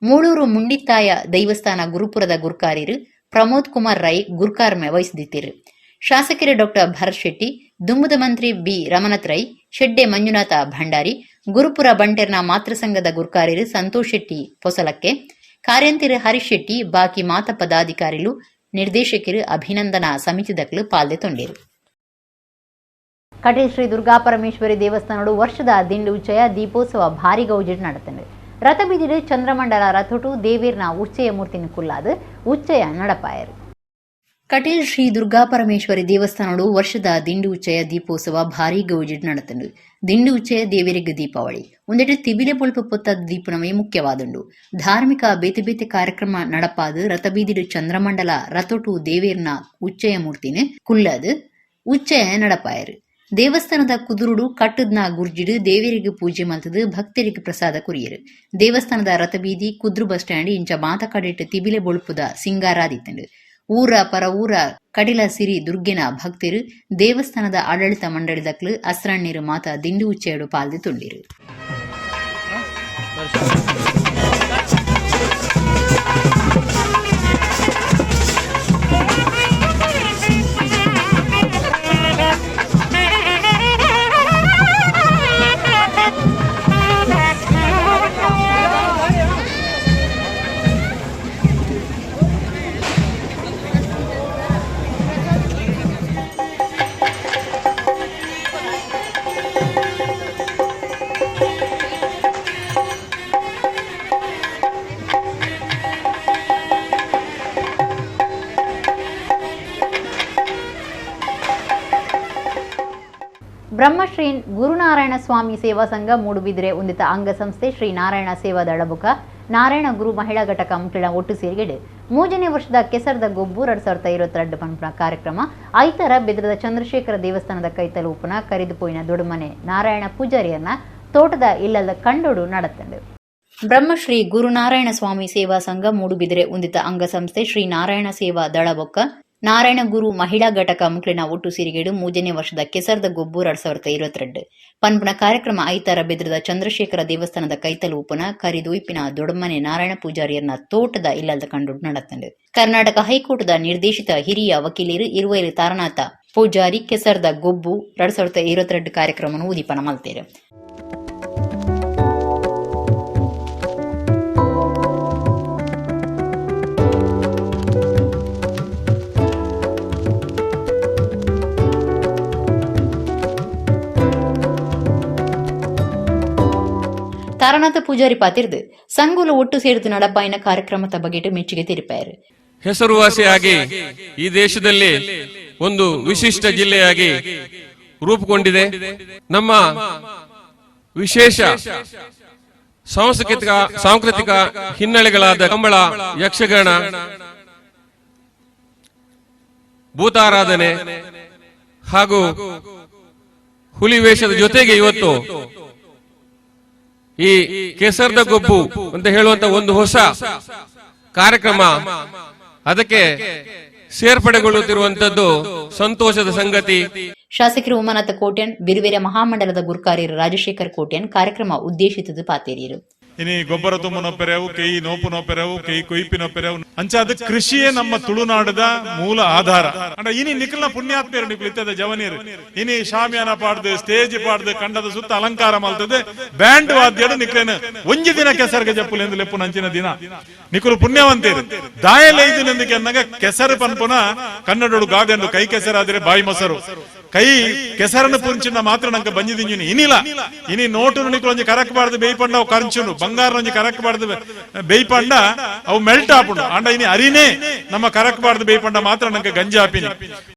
Mulur Mundittaya ದೈವಸ್ಥಾನ ಗುರುಪುರದ ಗುರ್ಕಾರಿರು Pramod Kumar Rai ಗುರ್ಕಾರ್ಮೆ ವಹಿಸಿದಿತ್ತಿರು. ಶಾಸಕರು ಡಾಕ್ಟರ್ ಭರತ್ ಶೆಟ್ಟಿ, ದುಂಬುದ ಮಂತ್ರಿ ಬಿ ರಮನಾಥ್ ರೈ, ಶೆಡ್ಡೆ ಮಂಜುನಾಥ ಭಂಡಾರಿ, ಗುರುಪುರ ಬಂಟೆರ್ನ ಮಾತೃಸಂಘದ ಗುರ್ಕಾರಿರು ಸಂತೋಷ್ ಶೆಟ್ಟಿ ಪೊಸಲಕ್ಕೆ, ಕಾರ್ಯಂತಿರು ಹರೀಶ್ ಶೆಟ್ಟಿ, ಬಾಕಿ ಮಾತ ಪದಾಧಿಕಾರಿಲು, ನಿರ್ದೇಶಕರು ಅಭಿನಂದನಾ ಸಮಿತಿದಕ್ಲು ಪಾಲ್ದೆ ತೊಂಡಿರು. ಕಟೀಲ್ ಶ್ರೀ ದುರ್ಗಾ ಪರಮೇಶ್ವರಿ ದೇವಸ್ಥಾನಡು ವರ್ಷದ ದಿಂಡು ಉಚ್ಚಯ ದೀಪೋತ್ಸವ ಭಾರಿ ಗೌಜಿಡ್ ನಡತಂಡು. ರಥಬೀದಿಡು ಚಂದ್ರಮಂಡಲ ರಥೊಟು ದೇವೀರ್ನ ಉಚ್ಚಯ ಮೂರ್ತಿನ ಕುಲ್ಲಾದು ಉಚ್ಚಯ ನಡಪಾಯರು. Kateel Shri Durgaparameshwari ದೇವಸ್ಥಾನಡು ವರ್ಷದ ದಿಂಡು ಉಚ್ಚಯ ದೀಪೋತ್ಸವ ಭಾರೀ ಗೌಜಿಡ್ ನಡತುಂಡು. ದಿಂಡು ಉಚ್ಚಯ ದೇವರಿಗೆ ದೀಪಾವಳಿ ಒಂದೆಡೆ ತಿಬಿಲೆ ಬೊಲ್ಪು ಪೊತ್ತ ದೀಪನವೇ ಮುಖ್ಯವಾದುಂಡು. ಧಾರ್ಮಿಕ ಬೇತೆ ಬೇತೆ ಕಾರ್ಯಕ್ರಮ ನಡಪಾದು ರಥಬೀದಿಡು ಚಂದ್ರಮಂಡಲ ರಥೊಟು ದೇವೇರ್ನ ಉಚ್ಚಯ ಮೂರ್ತಿನ ಕುಲ್ಲದು ಉಚ್ಚಯ ನಡಪಾಯರು. ದೇವಸ್ಥಾನದ ಕುದುರುಡು ಕಟ್ಟದ್ನ ಗುರ್ಜಿಡು ದೇವರಿಗೆ ಪೂಜೆ ಮಲ್ತದು ಭಕ್ತರಿಗೆ ಪ್ರಸಾದ ಕುರಿಯರು. ದೇವಸ್ಥಾನದ ರಥಬೀದಿ ಕುದ್ರು ಬಸ್ ಸ್ಟ್ಯಾಂಡ್ ಇಂಚ ಮಾತ ಕಡೆಟ್ ತಿಬಿಲೆ ಬೊಲ್ಪುದ ಸಿಂಗಾರಾದಿತ್ತುಂಡು. ಊರ ಪರ ಊರ ಕಡಿಲ ಸಿರಿ ದುರ್ಗೆನ ಭಕ್ತರು ದೇವಸ್ಥಾನದ ಆಡಳಿತ ಮಂಡಳಿದಕ್ಲು ಅಸ್ರಣ್ಣೀರು ಮಾತ ದಿಂಡು ಉಚ್ಚೆಯಡು ಪಾಲ್ದಿ ತುಂಡಿರು. ಬ್ರಹ್ಮಶ್ರೀ ಗುರುನಾರಾಯಣ ಸ್ವಾಮಿ ಸೇವಾ ಸಂಘ ಮೂಡುಬಿದಿರೆ ಹೊಂದಿತ ಅಂಗಸಂಸ್ಥೆ ಶ್ರೀ ನಾರಾಯಣ ಸೇವಾ ದಳಬುಕ ನಾರಾಯಣ ಗುರು ಮಹಿಳಾ ಘಟಕ ಮುಕ್ಳಿನ ಒಟ್ಟು ಸೇರಿಗೆಡು ಮೂರನೇ ವರ್ಷದ ಕೆಸರದ ಗೊಬ್ಬು 2022 ಪನ್ಪುನ ಕಾರ್ಯಕ್ರಮ ಐತರ ಬೆದ್ರದ ಚಂದ್ರಶೇಖರ ದೇವಸ್ಥಾನದ ಕೈತಲು ಉಪನ ಕರಿದುಪೋಯಿನ ದೊಡ್ಡಮನೆ ನಾರಾಯಣ ಪೂಜಾರಿಯನ್ನ ತೋಟದ ಇಲ್ಲದ ಕಂಡೋಡು ನಡತಂಡು. ಬ್ರಹ್ಮಶ್ರೀ ಗುರುನಾರಾಯಣ ಸ್ವಾಮಿ ಸೇವಾ ಸಂಘ ಮೂಡುಬಿದಿರೆ ಹೊಂದಿತ ಅಂಗಸಂಸ್ಥೆ ಶ್ರೀ ನಾರಾಯಣ ಸೇವಾ ದಳಬೊಕ್ಕ ನಾರಾಯಣ ಗುರು ಮಹಿಳಾ ಘಟಕ ಮುಕ್ಳಿನ ಒಟ್ಟು ಸಿರಿಗೇಡು ಮೂಜನೇ ವರ್ಷದ ಕೆಸರದ ಗೊಬ್ಬು 2022 ಪನ್ಪುನ ಕಾರ್ಯಕ್ರಮ ಐತಾರ ಬೆದ್ರದ ಚಂದ್ರಶೇಖರ ದೇವಸ್ಥಾನದ ಕೈತಲು ಉಪನ ಕರಿದೊಯ್ಪಿನ ದೊಡ್ಡಮನೆ ನಾರಾಯಣ ಪೂಜಾರಿಯರ್ನ ತೋಟದ ಇಲ್ಲದ ಕಂಡು ನಡತಂಡು. ಕರ್ನಾಟಕ ಹೈಕೋರ್ಟ್ದ ನಿರ್ದೇಶಿತ ಹಿರಿಯ ವಕೀಲರು ಇರುವೈಲು ತಾರನಾಥ ಪೂಜಾರಿ ಕೆಸರದ ಗೊಬ್ಬು 2022 ಕಾರ್ಯಕ್ರಮವನ್ನು ಉದೀಪನ ಮಲ್ತೇರು. ತಾರನಾಥ ಪೂಜಾರಿ ಪಾತಿರ್ದು ಸಂಗುಲು ಒಟ್ಟು ಸೇರಿದು ನಡಪಾಯಿನ ಕಾರ್ಯಕ್ರಮದ ಬಗೆಟ್ ಮೆಚ್ಚುಗೆ ತೆರಿಪಾಯರು. ಹೆಸರುವಾಸಿಯಾಗಿ ಈ ದೇಶದಲ್ಲಿ ಒಂದು ವಿಶಿಷ್ಟ ಜಿಲ್ಲೆಯಾಗಿ ರೂಪುಗೊಂಡಿದೆ. ನಮ್ಮ ವಿಶೇಷ ಸಾಂಸ್ಕೃತಿಕ ಹಿನ್ನೆಲೆಗಳಾದ ಕಂಬಳ, ಯಕ್ಷಗಾನ, ಭೂತಾರಾಧನೆ ಹಾಗೂ ಹುಲಿ ವೇಷದ ಜೊತೆಗೆ ಇವತ್ತು ಈ ಕೆಸರದ ಗೊಬ್ಬು ಅಂತ ಹೇಳುವಂತ ಒಂದು ಹೊಸ ಕಾರ್ಯಕ್ರಮ ಅದಕ್ಕೆ ಸೇರ್ಪಡೆಗೊಳ್ಳುತ್ತಿರುವಂತದ್ದು ಸಂತೋಷದ ಸಂಗತಿ. ಶಾಸಕರು ಉಮಾನಾಥ ಕೋಟ್ಯನ್, ಬಿರುವೆರೆ ಮಹಾಮಂಡಲದ ಗುರುಕಾರ್ಯರು ರಾಜಶೇಖರ್ ಕೋಟ್ಯನ್ ಕಾರ್ಯಕ್ರಮ ಉದ್ದೇಶಿತದ ಪಾತೇರಿಯರು. ಇನಿ ಗೊಬ್ಬರ ತುಂಬನೊಪ್ಪೆರೆವು, ಕೈ ನೋಪು ನೋಪೆರೆವು, ಕೈ ಕೊಯ್ಪಿನೊಪ್ಪೆರೆವು ಅಂಚಾದ ಕೃಷಿಯೇ ನಮ್ಮ ತುಳುನಾಡದ ಮೂಲ ಆಧಾರ. ಅಂಡ ಇನಿ ನಿಖಲ್ನ ಪುಣ್ಯಾತ್ಮೀಯರು ನಿಖಲ್ ಇತ್ತದ ಜವನೀರು ಇನಿ ಶಾಮಿಯಾನ ಪಾಡ್ದು ಸ್ಟೇಜ್ ಪಾಡ್ದು ಕಂಡದ ಸುತ್ತ ಅಲಂಕಾರ ಮಾಡ್ತದೆ ಬ್ಯಾಂಡ್ ವಾದ್ಯಡು ನಿಕ್ಲೇನು ಒಂಜಿ ದಿನ ಕೆಸರ್ಗೆ ಜಪ್ಪುಲು ಎಂದು ಲೆಪ್ಪು ನಂಚಿನ ದಿನ ನಿಕುಲು ಪುಣ್ಯವಂತೇರು ದಾಯಲೈದು ನಂದಿಕೆ ಅನ್ನಗ ಕೆಸರು ಪನ್ಪುನ ಕನ್ನಡೋಡು ಗಾದೆಂದು ಕೈ ಕೆಸರಾದರೆ ಬಾಯಿ ಮೊಸರು ಕೈ ಕೆಸರನ್ನು ಪುಂಚಿನ ಮಾತ್ರ ನಂಗೆ ಬಂಜಿದಿಂಜಿನಿ ಇನಿಲ ಇನಿ ನೋಟು ನಿಕುಲು ಒಂಜಿ ಕರಕ್ ಬಾರ್ದು ಬೇಯ್ಪಂಡ ಅವು ಕರ್ಚುನು ಬಂಗಾರ ಒಂಜಿ ಕರಕ್ ಬಾರ್ದು ಬೇಯ್ಪಂಡ ಅವು ಮೆಲ್ಟ್ ಆಪುಂಡು ಅಂಡ ಇನಿ ಅರಿನೇ ನಮ್ಮ ಕರಕ್ ಬಾರ್ದು ಬೇಯ್ಪಂಡ ಮಾತ್ರ ನಂಗೆ ಗಂಜಿ ಆಪಿನಿ.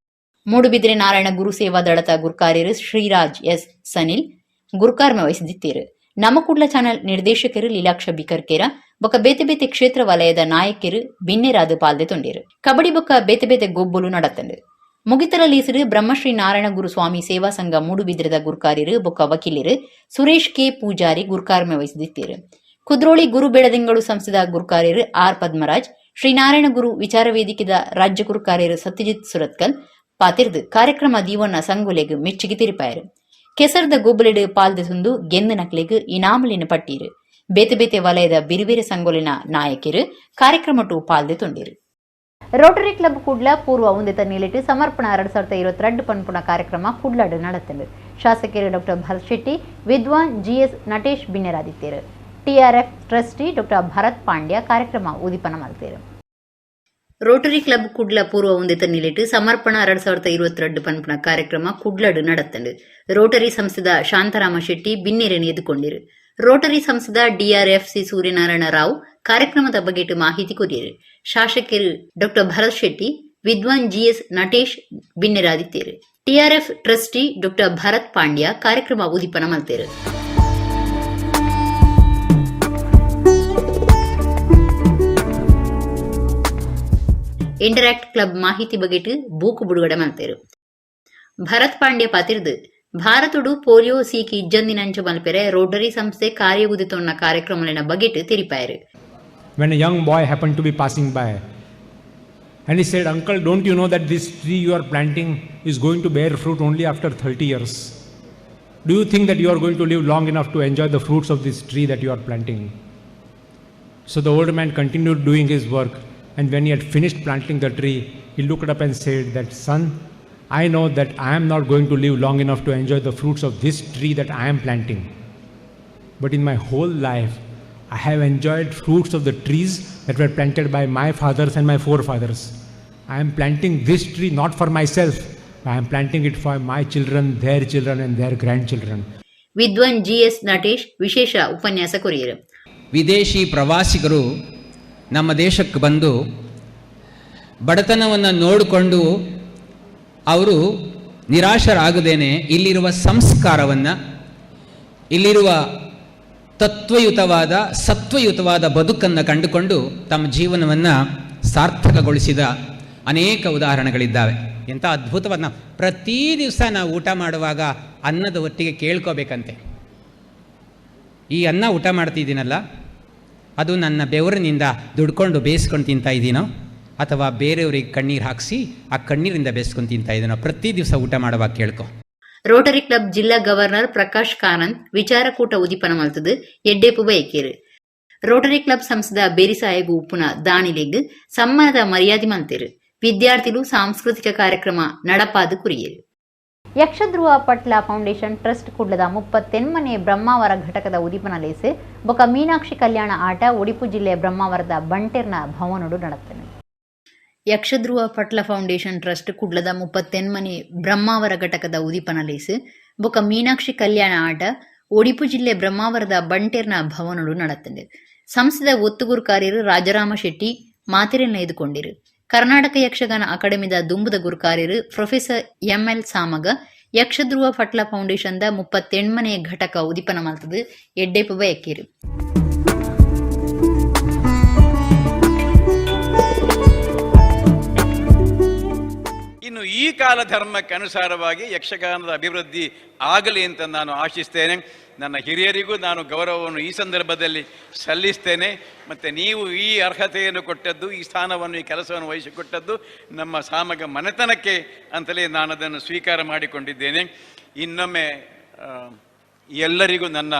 ಮೂಡುಬಿದಿರೆ ನಾರಾಯಣ ಗುರು ಸೇವಾ ದಳದ ಗುರುಕಾರ್ಯರು ಶ್ರೀರಾಜ್ ಎಸ್ ಸನಿಲ್ ಗುರುಕಾರ್ಮ ವಹಿಸಿದಿತ್ತೀರು. ನಮ್ಮ ಕುಡ್ಲ ಚಾನೆಲ್ ನಿರ್ದೇಶಕರು ಲೀಲಾಕ್ಷ ಬಿಕರ್ಕೇರ ಬೊಕ ಬೇತೆ ಬೇತೆ ಕ್ಷೇತ್ರ ವಲಯದ ನಾಯಕರು ಬಿನ್ನೆರಾದ ಪಾಲ್ದೆ ತೊಂಡೇರು. ಕಬಡ್ಡಿ ಬೊಕ ಬೇತೆ ಬೇತೆ ಗೊಬ್ಬಲು ನಡತಂಡು. ಮುಗಿತಲ ಲೀಸರು ಬ್ರಹ್ಮಶ್ರೀ ನಾರಾಯಣ ಗುರು ಸ್ವಾಮಿ ಸೇವಾ ಸಂಘ ಮೂಡುಬಿದಿರದ ಗುರುಕಾರ್ಯರು ಬೊಕ್ಕ ವಕೀಲರು ಸುರೇಶ್ ಕೆ ಪೂಜಾರಿ ಗುರುಕಾರ್ಮ ವಹಿಸಿದಿತ್ತೀರು. ಕುದ್ರೋಳಿ ಗುರು ಬೆಳದಿಂಗಳು ಸಂಸ್ಥೆದ ಗುರುಕಾರ್ಯರು ಆರ್ ಪದ್ಮರಾಜ್, ಶ್ರೀನಾರಾಯಣ ಗುರು ವಿಚಾರ ವೇದಿಕೆದ ರಾಜ್ಯ ಗುರುಕಾರ್ಯರು ಸತ್ಯಜಿತ್ ಸುರತ್ಕಲ್ ಪಾತಿರ್ದು ಕಾರ್ಯಕ್ರಮ ದೀವಣ್ಣ ಸಂಗುಲೆಗ್ ಮೆಚ್ಚುಗೆ ತಿರುಪಾಯರು. ಕೆಸರದ ಗೊಬ್ಬಲಿಡು ಪಾಲ್ದೆ ಸುಂದು ಗೆಂದು ನಕ್ಲೆಗ್ ಇನಾಮಲಿನ ಪಟ್ಟೀರು. ಬೇತೆ ಬೇತೆ ವಲಯದ ಬಿರುಬೇರೆ ಸಂಗೊಲಿನ ನಾಯಕರು ಕಾರ್ಯಕ್ರಮಟು ಪಾಲ್ದೆ ತುಂಡಿರು. ರೋಟರಿ ಕ್ಲಬ್ ಕುಡ್ಲ ಪೂರ್ವ ಉಂದಿತ ನಿಲಿಟ್ಟು ಸಮರ್ಪಣಾ 2022 ಪನ್ಪುನ ಕಾರ್ಯಕ್ರಮ ಕುಡ್ಲಾಡು ನಡೆತಂಡು. ಶಾಸಕರು ಡಾಕ್ಟರ್ ಭರತ್ ಶೆಟ್ಟಿ, ವಿದ್ವಾನ್ ಜಿಎಸ್ ನಟೇಶ್ ಬಿನ್ನೆರಾದಿತ್ತೇರು. TRF trustee doctor Bharat Pandya ಕಾರ್ಯಕ್ರಮ ಉದ್ದೀಪನ ಮಲ್ತೇರು. ರೋಟರಿ ಕ್ಲಬ್ ಕುಡ್ಲ ಪೂರ್ವ ಉಂದಿತ ನಿಲಿಟ್ಟು ಸಮರ್ಪಣಾ 2022 ಪನ್ಪುನ ಕಾರ್ಯಕ್ರಮ ಕುಡ್ಲಾಡು ನಡೆತಂಡು. ರೋಟರಿ ಸಂಸ್ಥೆದ ಶಾಂತರಾಮ ಶೆಟ್ಟಿ ಬಿನ್ನೆರನ್ನು ಎದುಕೊಂಡಿರು. ರೋಟರಿ ಸಂಸ್ಥೆದ ಡಿಆರ್ಎಫ್ಸಿ ಸೂರ್ಯನಾರಾಯಣ ರಾವ್ ಕಾರ್ಯಕ್ರಮದ ಬಗೆಟ್ ಮಾಹಿತಿ ಕೊರಿಯರು. ಶಾಸಕರು ಡಾಕ್ಟರ್ ಭರತ್ ಶೆಟ್ಟಿ, ವಿದ್ವಾನ್ ಜಿಎಸ್ ನಟೇಶ್ ಬಿನ್ನೆರಾದಿತ್ತೇರು. TRF trustee doctor Bharat Pandya ಕಾರ್ಯಕ್ರಮ ಉದಿಪನ ಮಲ್ತೇರು. ಇಂಟರಾಕ್ಟ್ ಕ್ಲಬ್ ಮಾಹಿತಿ ಬಗೆಟ್ ಬೂಕು ಬುಡುಗಡೆ ಮಲ್ತೇರು. ಭರತ್ ಪಾಂಡ್ಯ ಪಾತಿರ್ದು ಭಾರತಡು ಪೋಲಿಯೋ ಸೀಕಿ ಇಜ್ಜಂದಿನಂಚ ಮಲ್ಪೆರೆ ರೋಟರಿ ಸಂಸ್ಥೆ ಕಾರ್ಯಗುದಿತೊನ್ನ ಕಾರ್ಯಕ್ರಮಲಿನ ಬಗೆಟ್ ತೆರಿಪಾಯರು. When a young boy happened to be passing by, and he said, "Uncle, don't you know that this tree you are planting is going to bear fruit only after 30 years? Do you think that you are going to live long enough to enjoy the fruits of this tree that you are planting?" So the old man continued doing his work, and when he had finished planting the tree, he looked up and said that, "Son, I know that I am not going to live long enough to enjoy the fruits of this tree that I am planting. But in my whole life, I have enjoyed fruits of the trees that were planted by my fathers and my forefathers. I am planting this tree not for myself, I am planting it for my children, their children and their grandchildren." Vidwan GS Natesh ವಿಶೇಷ ಉಪನ್ಯಾಸ courier. ವಿದೇಶಿ ಪ್ರವಾಸಿಗರು ನಮ್ಮ ದೇಶಕ್ಕೆ ಬಂದು ಬಡತನವನ್ನು ನೋಡಿಕೊಂಡು ಅವರು ನಿರಾಶರಾಗದೇನೆ ಇಲ್ಲಿರುವ ಸಂಸ್ಕಾರವನ್ನು, ಇಲ್ಲಿರುವ ತತ್ವಯುತವಾದ ಸತ್ವಯುತವಾದ ಬದುಕನ್ನು ಕಂಡುಕೊಂಡು ತಮ್ಮ ಜೀವನವನ್ನು ಸಾರ್ಥಕಗೊಳಿಸಿದ ಅನೇಕ ಉದಾಹರಣೆಗಳಿದ್ದಾವೆ. ಎಂಥ ಅದ್ಭುತವಾದ, ನಾವು ಪ್ರತಿ ದಿವಸ ನಾವು ಊಟ ಮಾಡುವಾಗ ಅನ್ನದ ಒಟ್ಟಿಗೆ ಕೇಳ್ಕೋಬೇಕಂತೆ, ಈ ಅನ್ನ ಊಟ ಮಾಡ್ತಿದ್ದೀನಲ್ಲ ಅದು ನನ್ನ ಬೆವರಿನಿಂದ ದುಡ್ಕೊಂಡು ಬೇಯಿಸ್ಕೊಂಡು ತಿಂತಾ ಇದ್ದೀನೋ ಅಥವಾ ಬೇರೆಯವ್ರಿಗೆ ಕಣ್ಣೀರು ಹಾಕಿಸಿ ಆ ಕಣ್ಣೀರಿಂದ ಬೇಯಿಸ್ಕೊಂಡು ತಿಂತಾ ಇದ್ದೀನೋ, ಪ್ರತಿ ದಿವಸ ಊಟ ಮಾಡುವಾಗ ಕೇಳ್ಕೊ. ರೋಟರಿ ಕ್ಲಬ್ ಜಿಲ್ಲಾ ಗವರ್ನರ್ ಪ್ರಕಾಶ್ ಕಾರಂತ್ ವಿಚಾರಕೂಟ ಉದಿಪನ ಮಲ್ತದು ಎಡ್ಡೇಪು ಬಯಕೇರು. ರೋಟರಿ ಕ್ಲಬ್ ಸಂಸದ ಬೇರಿಸಾಯಗು ಉಪ್ಪುನ ದಾನಿಲೆಗ್ ಸಮ್ಮಾನದ ಮರ್ಯಾದೆ ಮಲ್ತೇರು. ವಿದ್ಯಾರ್ಥಿಲು ಸಾಂಸ್ಕೃತಿಕ ಕಾರ್ಯಕ್ರಮ ನಡಪಾದು ಕುರಿಯರು. ಯಕ್ಷಧ್ರುವ ಪಟ್ಲ ಫೌಂಡೇಶನ್ ಟ್ರಸ್ಟ್ ಕುಡ್ಲದ 38ನೇ ಬ್ರಹ್ಮಾವರ ಘಟಕದ ಉದಿಪನ ಲೇಸು ಬೊಕ ಮೀನಾಕ್ಷಿ ಕಲ್ಯಾಣ ಆಟ ಒಡಿಪು ಜಿಲ್ಲೆಯ ಬ್ರಹ್ಮಾವರದ ಬಂಟೆರ್ನ ಭವನಡು ನಡತ್ತನೆ. ಯಕ್ಷಧ್ರುವ ಪಟ್ಲ ಫೌಂಡೇಶನ್ ಟ್ರಸ್ಟ್ ಕುಡ್ಲದ 38ನೇ ಬ್ರಹ್ಮಾವರ ಘಟಕದ ಉದಿಪನ ಲೇಸು ಬೊಕ ಮೀನಾಕ್ಷಿ ಕಲ್ಯಾಣ ಆಟ ಒಡಿಪು ಜಿಲ್ಲೆ ಬ್ರಹ್ಮಾವರದ ಬಂಟೆರ್ನ ಭವನಡು ನಡತ್ತಂಡು. ಸಂಸ್ಥೆದ ಒತ್ತುಗುರುಕಾರ್ಯರು ರಾಜರಾಮ ಶೆಟ್ಟಿ ಮಾತಿರೆಲ್ಲ ಎದುಕೊಂಡಿರು. ಕರ್ನಾಟಕ ಯಕ್ಷಗಾನ ಅಕಾಡೆಮಿದ ದುಂಬುದ ಗುರುಕಾರ್ಯರು ಪ್ರೊಫೆಸರ್ ಎಂಎಲ್ ಸಾಮಗ ಯಕ್ಷಧ್ರುವ ಪಟ್ಲ ಫೌಂಡೇಶನ್ದ 38ನೇ ಘಟಕ ಉದಿಪನ ಮಲ್ತದು ಎಡ್ಡೆಪು ಬಯಕೇರು. ಇನ್ನು ಈ ಕಾಲ ಧರ್ಮಕ್ಕೆ ಅನುಸಾರವಾಗಿ ಯಕ್ಷಗಾನದ ಅಭಿವೃದ್ಧಿ ಆಗಲಿ ಅಂತ ನಾನು ಆಶಿಸ್ತೇನೆ. ನನ್ನ ಹಿರಿಯರಿಗೂ ನಾನು ಗೌರವವನ್ನು ಈ ಸಂದರ್ಭದಲ್ಲಿ ಸಲ್ಲಿಸ್ತೇನೆ. ಮತ್ತು ನೀವು ಈ ಅರ್ಹತೆಯನ್ನು ಕೊಟ್ಟದ್ದು, ಈ ಸ್ಥಾನವನ್ನು, ಈ ಕೆಲಸವನ್ನು ವಹಿಸಿಕೊಟ್ಟದ್ದು ನಮ್ಮ ಸಾಮಗ ಮನೆತನಕ್ಕೆ ಅಂತಲೇ ನಾನು ಅದನ್ನು ಸ್ವೀಕಾರ ಮಾಡಿಕೊಂಡಿದ್ದೇನೆ. ಇನ್ನೊಮ್ಮೆ ಎಲ್ಲರಿಗೂ ನನ್ನ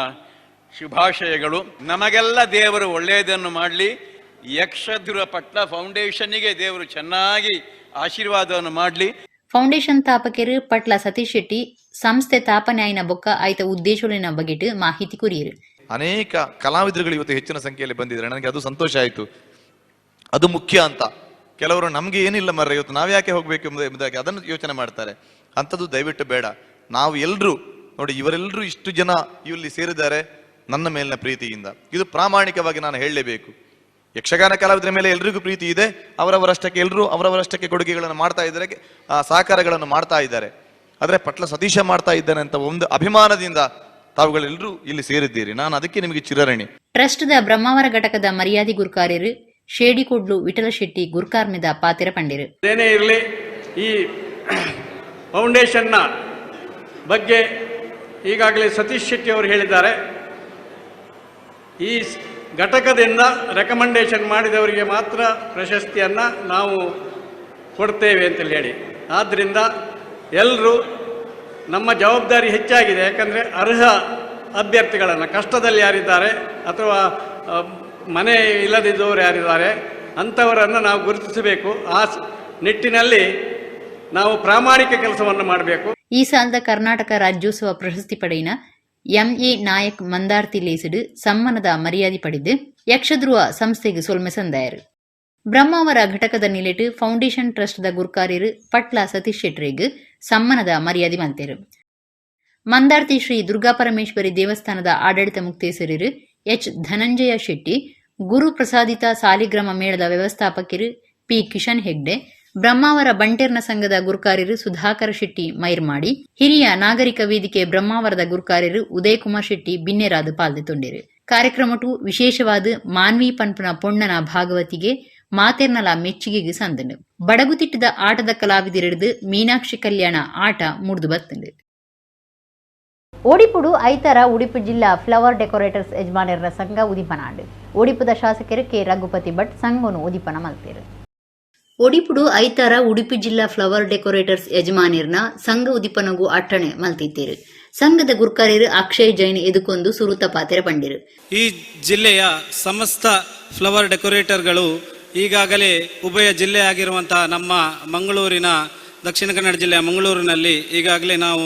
ಶುಭಾಶಯಗಳು. ನಮಗೆಲ್ಲ ದೇವರು ಒಳ್ಳೆಯದನ್ನು ಮಾಡಲಿ. ಯಕ್ಷಧ್ರುವ ಪಟ್ಲ ಫೌಂಡೇಶನ್ನಿಗೆ ದೇವರು ಚೆನ್ನಾಗಿ ಆಶೀರ್ವಾದವನ್ನು ಮಾಡಲಿ. ಫೌಂಡೇಶನ್ ತಾಪಕರು ಪಟ್ಲ ಸತೀಶ್ ಶೆಟ್ಟಿ ಸಂಸ್ಥೆ ತಾಪನ್ಯಾಯಿನ ಬೊಕ್ಕ ಆಯ್ತ ಉದ್ದೇಶಗಳಿನ ಬಗೆಟ್ ಮಾಹಿತಿ ಕುರಿಯರು. ಅನೇಕ ಕಲಾವಿದರುಗಳು ಇವತ್ತು ಹೆಚ್ಚಿನ ಸಂಖ್ಯೆಯಲ್ಲಿ ಬಂದಿದ್ದಾರೆ. ನನಗೆ ಅದು ಸಂತೋಷ ಆಯಿತು. ಅದು ಮುಖ್ಯ ಅಂತ ಕೆಲವರು ನಮಗೆ ಏನಿಲ್ಲ ಮರ್ರೆ, ಇವತ್ತು ನಾವ್ಯಾಕೆ ಹೋಗಬೇಕು ಎಂಬುದಾಗಿ ಅದನ್ನು ಯೋಚನೆ ಮಾಡ್ತಾರೆ. ಅಂಥದ್ದು ದಯವಿಟ್ಟು ಬೇಡ. ನಾವು ಎಲ್ಲರೂ ನೋಡಿ, ಇವರೆಲ್ಲರೂ ಇಷ್ಟು ಜನ ಇಲ್ಲಿ ಸೇರಿದ್ದಾರೆ ನನ್ನ ಮೇಲಿನ ಪ್ರೀತಿಯಿಂದ. ಇದು ಪ್ರಾಮಾಣಿಕವಾಗಿ ನಾನು ಹೇಳಲೇಬೇಕು. ಯಕ್ಷಗಾನ ಕಲಾವಿದರ ಮೇಲೆ ಎಲ್ರಿಗೂ ಪ್ರೀತಿ ಇದೆ. ಅವರವರಷ್ಟಕ್ಕೆ ಎಲ್ಲರೂ ಅವರವರಷ್ಟಕ್ಕೆ ಕೊಡುಗೆಗಳನ್ನು ಮಾಡ್ತಾ ಇದ್ದಾರೆ, ಸಹಕಾರಗಳನ್ನು ಮಾಡ್ತಾ ಇದ್ದಾರೆ. ಆದರೆ ಪಟ್ಲ ಸತೀಶ ಮಾಡ್ತಾ ಇದ್ದಾನೆ ಅಂತ ಒಂದು ಅಭಿಮಾನದಿಂದ ತಾವುಗಳೆಲ್ಲರೂ ಇಲ್ಲಿ ಸೇರಿದ್ದೀರಿ. ನಾನು ಅದಕ್ಕೆ ನಿಮಗೆ ಚಿರಋಣಿ. ಟ್ರಸ್ಟ್ದ ಬ್ರಹ್ಮಾವರ ಘಟಕದ ಮರ್ಯಾದೆ ಗುರುಕಾರ್ಯರು ಶೇಡಿಕೊಡ್ಲು ವಿಠಲ ಶೆಟ್ಟಿ ಗುರುಕಾರ್ಮೆದ ಪಾತಿರ ಪಂಡಿರು. ಏನೇ ಇರಲಿ, ಈ ಫೌಂಡೇಶನ್ನ ಬಗ್ಗೆ ಈಗಾಗಲೇ ಸತೀಶ್ ಶೆಟ್ಟಿ ಅವರು ಹೇಳಿದ್ದಾರೆ. ಈ ಘಟಕದಿಂದ ರೆಕಮೆಂಡೇಶನ್ ಮಾಡಿದವರಿಗೆ ಮಾತ್ರ ಪ್ರಶಸ್ತಿಯನ್ನು ನಾವು ಕೊಡ್ತೇವೆ ಅಂತೇಳಿ ಹೇಳಿ, ಆದ್ದರಿಂದ ಎಲ್ಲರೂ ನಮ್ಮ ಜವಾಬ್ದಾರಿ ಹೆಚ್ಚಾಗಿದೆ. ಯಾಕಂದರೆ ಅರ್ಹ ಅಭ್ಯರ್ಥಿಗಳನ್ನು, ಕಷ್ಟದಲ್ಲಿ ಯಾರಿದ್ದಾರೆ ಅಥವಾ ಮನೆ ಇಲ್ಲದಿದ್ದವರು ಯಾರಿದ್ದಾರೆ ಅಂಥವರನ್ನು ನಾವು ಗುರುತಿಸಬೇಕು. ಆ ನಿಟ್ಟಿನಲ್ಲಿ ನಾವು ಪ್ರಾಮಾಣಿಕ ಕೆಲಸವನ್ನು ಮಾಡಬೇಕು. ಈ ಸಾಲದ ಕರ್ನಾಟಕ ರಾಜ್ಯೋತ್ಸವ ಪ್ರಶಸ್ತಿ ಪಡೆಯಿನ ಎಂಎ ನಾಯಕ್ ಮಂದಾರ್ತಿ ಲೇಸಿಡು ಸಮ್ಮಾನದ ಮರ್ಯಾದೆ ಪಡೆದು ಯಕ್ಷಧ್ರುವ ಸಂಸ್ಥೆಗೆ ಸೊಲ್ಮೆ ಸಂದಾಯರು. ಬ್ರಹ್ಮಾವರ ಘಟಕದ ನಿಲೆಟು ಫೌಂಡೇಶನ್ ಟ್ರಸ್ಟ್ದ ಗುರ್ಕಾರ್ಯರು ಪಟ್ಲ ಸತೀಶ್ ಶೆಟ್ಟರಿಗೆ ಸಮ್ಮಾನದ ಮರ್ಯಾದೆ ಮಂತೇರು. ಮಂದಾರ್ತಿ ಶ್ರೀ ದುರ್ಗಾಪರಮೇಶ್ವರಿ ದೇವಸ್ಥಾನದ ಆಡಳಿತ ಮುಕ್ತೇಸರರು ಎಚ್ ಧನಂಜಯ ಶೆಟ್ಟಿ, ಗುರು ಪ್ರಸಾದಿತ ಸಾಲಿಗ್ರಾಮ ಮೇಳದ ವ್ಯವಸ್ಥಾಪಕರು ಪಿ ಕಿಶನ್ ಹೆಗ್ಡೆ, ಬ್ರಹ್ಮಾವರ ಬಂಟೆರ್ನ ಸಂಘದ ಗುರುಕಾರ್ಯರು ಸುಧಾಕರ ಶೆಟ್ಟಿ ಮೈರ್ಮಾಡಿ, ಹಿರಿಯ ನಾಗರಿಕ ವೇದಿಕೆ ಬ್ರಹ್ಮಾವರದ ಗುರುಕಾರ್ಯರು ಉದಯಕುಮಾರ್ ಶೆಟ್ಟಿ ಬಿನ್ನೆರಾದ ಪಾಲ್ದೆತೊಂಡಿರು. ಕಾರ್ಯಕ್ರಮಟು ವಿಶೇಷವಾದ ಮಾನ್ವಿ ಪನ್ಪುನ ಪೊಣ್ಣನ ಭಾಗವತಿಗೆ ಮಾತೆರ್ನಲ ಮೆಚ್ಚುಗೆಗೆ ಸಂದನು. ಬಡಗುತಿಟ್ಟದ ಆಟದ ಕಲಾವಿದರಿಡಿದು ಮೀನಾಕ್ಷಿ ಕಲ್ಯಾಣ ಆಟ ಮುಡ್ದು ಬತ್ತಂಡು. ಒಡಿಪುಡು ಐತರ ಉಡುಪಿ ಜಿಲ್ಲಾ ಫ್ಲವರ್ ಡೆಕೋರೇಟರ್ಸ್ ಯಜಮಾನರ ಸಂಘ ಉದಿಪನಾಂಡು. ಒಡಿಪುದ ಶಾಸಕರು ಕೆ ರಘುಪತಿ ಭಟ್ ಸಂಘನು ಉದಿಪನ ಮಲ್ತೇರು. ಒಡಿಪುಡು ಐತಾರ ಉಡುಪಿ ಜಿಲ್ಲಾ ಫ್ಲವರ್ ಡೆಕೋರೇಟರ್ಸ್ ಯಜಮಾನಿರ್ನ ಸಂಘ ಉದಿಪನಗು ಅಟ್ಟಣೆ ಮಲ್ತಿತ್ತೇರು. ಸಂಘದ ಗುರ್ಕಾರ್ಯರು ಅಕ್ಷಯ್ ಜೈನ್ ಎದುಕೊಂದು ಸುರುತ ಪಾತೆರ ಪಂಡಿರು. ಈ ಜಿಲ್ಲೆಯ ಸಮಸ್ತ ಫ್ಲವರ್ ಡೆಕೋರೇಟರ್ಗಳು ಈಗಾಗಲೇ ಉಭಯ ಜಿಲ್ಲೆ ಆಗಿರುವಂತಹ ನಮ್ಮ ಮಂಗಳೂರಿನ ದಕ್ಷಿಣ ಕನ್ನಡ ಜಿಲ್ಲೆಯ ಮಂಗಳೂರಿನಲ್ಲಿ ಈಗಾಗಲೇ ನಾವು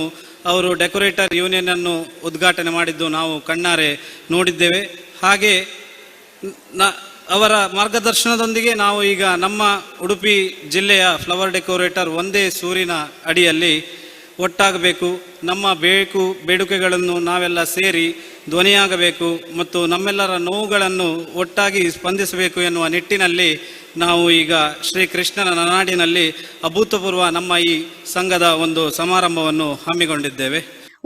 ಅವರು ಡೆಕೋರೇಟರ್ ಯೂನಿಯನ್ ಅನ್ನು ಉದ್ಘಾಟನೆ ಮಾಡಿದ್ದು ನಾವು ಕಣ್ಣಾರೆ ನೋಡಿದ್ದೇವೆ. ಹಾಗೆ ಅವರ ಮಾರ್ಗದರ್ಶನದೊಂದಿಗೆ ನಾವು ಈಗ ನಮ್ಮ ಉಡುಪಿ ಜಿಲ್ಲೆಯ ಫ್ಲವರ್ ಡೆಕೋರೇಟರ್ ಒಂದೇ ಸೂರಿನ ಅಡಿಯಲ್ಲಿ ಒಟ್ಟಾಗಬೇಕು, ನಮ್ಮ ಬೇಡಿಕೆಗಳನ್ನು ನಾವೆಲ್ಲ ಸೇರಿ ಧ್ವನಿಯಾಗಬೇಕು ಮತ್ತು ನಮ್ಮೆಲ್ಲರ ನೋವುಗಳನ್ನು ಒಟ್ಟಾಗಿ ಸ್ಪಂದಿಸಬೇಕು ಎನ್ನುವ ನಿಟ್ಟಿನಲ್ಲಿ ನಾವು ಈಗ ಶ್ರೀ ಕೃಷ್ಣನ ನಾಡಿನಲ್ಲಿ ಅಭೂತಪೂರ್ವ ನಮ್ಮ ಈ ಸಂಘದ ಒಂದು ಸಮಾರಂಭವನ್ನು ಹಮ್ಮಿಕೊಂಡಿದ್ದೇವೆ.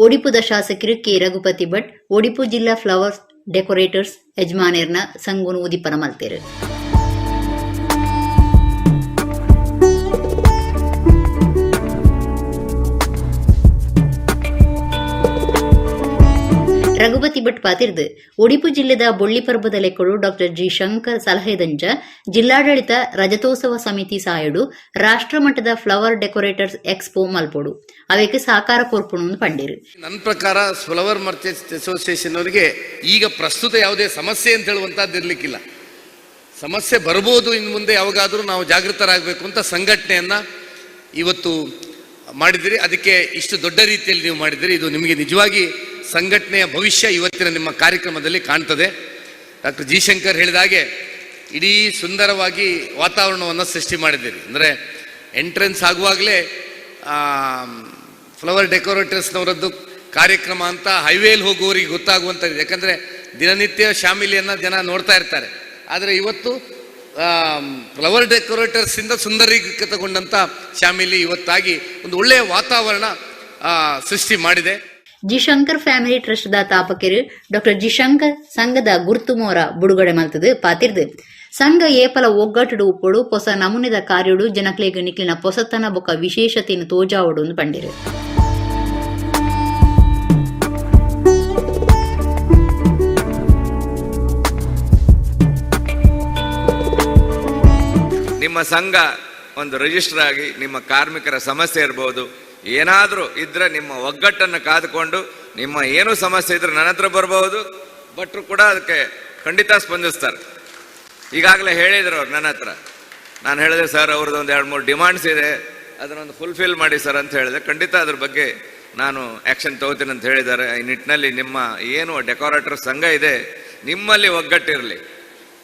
ಒಡಿಪುದ ಶಾಸಕರು ಕೆ ರಘುಪತಿ ಭಟ್ ಒಡಿಪು ಜಿಲ್ಲಾ ಫ್ಲವರ್ಸ್ ಡೆಕೋರೇಟರ್ಸ್ ಯಜಮಾನೇರ್ನ ಸಂಘನು ಉದಿಪನ ಮಲ್ತೇರು. ರಘುಪತಿ ಭಟ್ ಪಾತಿರ್ದು ಒಡಿಪು ಜಿಲ್ಲೆದ ಬೊಳ್ಳಿ ಪರ್ಬದ ಲೆಕ್ಕಡು ಡಾಕ್ಟರ್ ಜಿ ಶಂಕರ್ ಸಲಹೆದಂಚ ಜಿಲ್ಲಾಡಳಿತ ರಜತೋತ್ಸವ ಸಮಿತಿ ಸಾಯಡು ರಾಷ್ಟ್ರಮಟ್ಟದ ಫ್ಲವರ್ ಡೆಕೋರೇಟರ್ಸ್ ಎಕ್ಸ್ಪೋ ಮಲ್ಪೋಡು ಅವೇಕೆ ಸಾಕಾರ ಕೊರ್ಪುಣು ಪಂಡಿರು. ನನ್ನ ಪ್ರಕಾರ ಫ್ಲವರ್ ಮರ್ಚೆಂಟ್ಸ್ ಅಸೋಸಿಯೇಷನ್ ಅವರಿಗೆ ಈಗ ಪ್ರಸ್ತುತ ಯಾವುದೇ ಸಮಸ್ಯೆ ಅಂತ ಹೇಳುವಂಥದ್ದು ಇರಲಿಕ್ಕಿಲ್ಲ. ಸಮಸ್ಯೆ ಬರ್ಬೋದು ಇನ್ನು ಮುಂದೆ ಯಾವಾಗಾದರೂ, ನಾವು ಜಾಗೃತರಾಗಬೇಕು ಅಂತ ಸಂಘಟನೆಯನ್ನು ಇವತ್ತು ಮಾಡಿದಿರಿ. ಅದಕ್ಕೆ ಇಷ್ಟು ದೊಡ್ಡ ರೀತಿಯಲ್ಲಿ ನೀವು ಮಾಡಿದಿರಿ. ಇದು ನಿಮಗೆ ನಿಜವಾಗಿ ಸಂಘಟನೆಯ ಭವಿಷ್ಯ ಇವತ್ತಿನ ನಿಮ್ಮ ಕಾರ್ಯಕ್ರಮದಲ್ಲಿ ಕಾಣ್ತದೆ. ಡಾಕ್ಟರ್ ಜಿ ಶಂಕರ್ ಹೇಳಿದ ಹಾಗೆ ಇಡೀ ಸುಂದರವಾಗಿ ವಾತಾವರಣವನ್ನು ಸೃಷ್ಟಿ ಮಾಡಿದ್ದೀರಿ. ಅಂದರೆ ಎಂಟ್ರೆನ್ಸ್ ಆಗುವಾಗಲೇ ಫ್ಲವರ್ ಡೆಕೋರೇಟರ್ಸ್ನವರದ್ದು ಕಾರ್ಯಕ್ರಮ ಅಂತ ಹೈವೇಲಿ ಹೋಗುವವರಿಗೆ ಗೊತ್ತಾಗುವಂಥದ್ದು. ಯಾಕಂದರೆ ದಿನನಿತ್ಯ ಶಾಮಿಲಿಯನ್ನು ಜನ ನೋಡ್ತಾ ಇರ್ತಾರೆ. ಆದರೆ ಇವತ್ತು ಫ್ಲವರ್ ಡೆಕೋರೇಟರ್ಸಿಂದ ಸುಂದರೀಕೃತಗೊಂಡಂಥ ಶಾಮಿಲಿ ಇವತ್ತಾಗಿ ಒಂದು ಒಳ್ಳೆಯ ವಾತಾವರಣ ಸೃಷ್ಟಿ ಮಾಡಿದೆ. G Shankar family trust the ತಾಪಕರು ಡಾಕ್ಟರ್ ಜಿ ಶಂಕರ್ ಸಂಘದ ಗುರ್ತುಮೋರ ಬುಡುಗಡೆ ಮಲ್ತದು ಪಾತಿರ್ದು. ಸಂಘ ಏಪಲ ಒಗ್ಗಟ್ಟುಡು ಉಪ್ಪೊಡು ಪೊಸ ನಮೂನೆದ ಕಾರ್ಯಡು ಜನಕ್ಲೆಗ್ ನಿಕ್ಲಿನ ಪೊಸತನ ಬೊಕ ವಿಶೇಷತೆಯನ್ನು ತೋಜಾವಡು ಪಂಡಿರು. ನಿಮ್ಮ ಸಂಘ ಒಂದು ರಿಜಿಸ್ಟರ್ ಆಗಿ ನಿಮ್ಮ ಕಾರ್ಮಿಕರ ಸಮಸ್ಯೆ ಇರ್ಬೋದು, ಏನಾದರೂ ಇದ್ದರೆ ನಿಮ್ಮ ಒಗ್ಗಟ್ಟನ್ನು ಕಾದುಕೊಂಡು ನಿಮ್ಮ ಏನು ಸಮಸ್ಯೆ ಇದ್ದರೆ ನನ್ನ ಹತ್ರ ಬರಬಹುದು. ಭಟ್ರು ಕೂಡ ಅದಕ್ಕೆ ಖಂಡಿತ ಸ್ಪಂದಿಸ್ತಾರೆ. ಈಗಾಗಲೇ ಹೇಳಿದರು ಅವ್ರು ನನ್ನ ಹತ್ರ. ನಾನು ಹೇಳಿದೆ, ಸರ್ ಅವ್ರದ್ದು ಒಂದು 2-3 ಡಿಮಾಂಡ್ಸ್ ಇದೆ, ಅದನ್ನೊಂದು ಫುಲ್ಫಿಲ್ ಮಾಡಿ ಸರ್ ಅಂತ ಹೇಳಿದೆ. ಖಂಡಿತ ಅದ್ರ ಬಗ್ಗೆ ನಾನು ಆ್ಯಕ್ಷನ್ ತಗೋತೀನಿ ಅಂತ ಹೇಳಿದ್ದಾರೆ. ಈ ನಿಟ್ಟಿನಲ್ಲಿ ನಿಮ್ಮ ಏನು ಡೆಕೋರೇಟರ್ ಸಂಘ ಇದೆ, ನಿಮ್ಮಲ್ಲಿ ಒಗ್ಗಟ್ಟಿರಲಿ.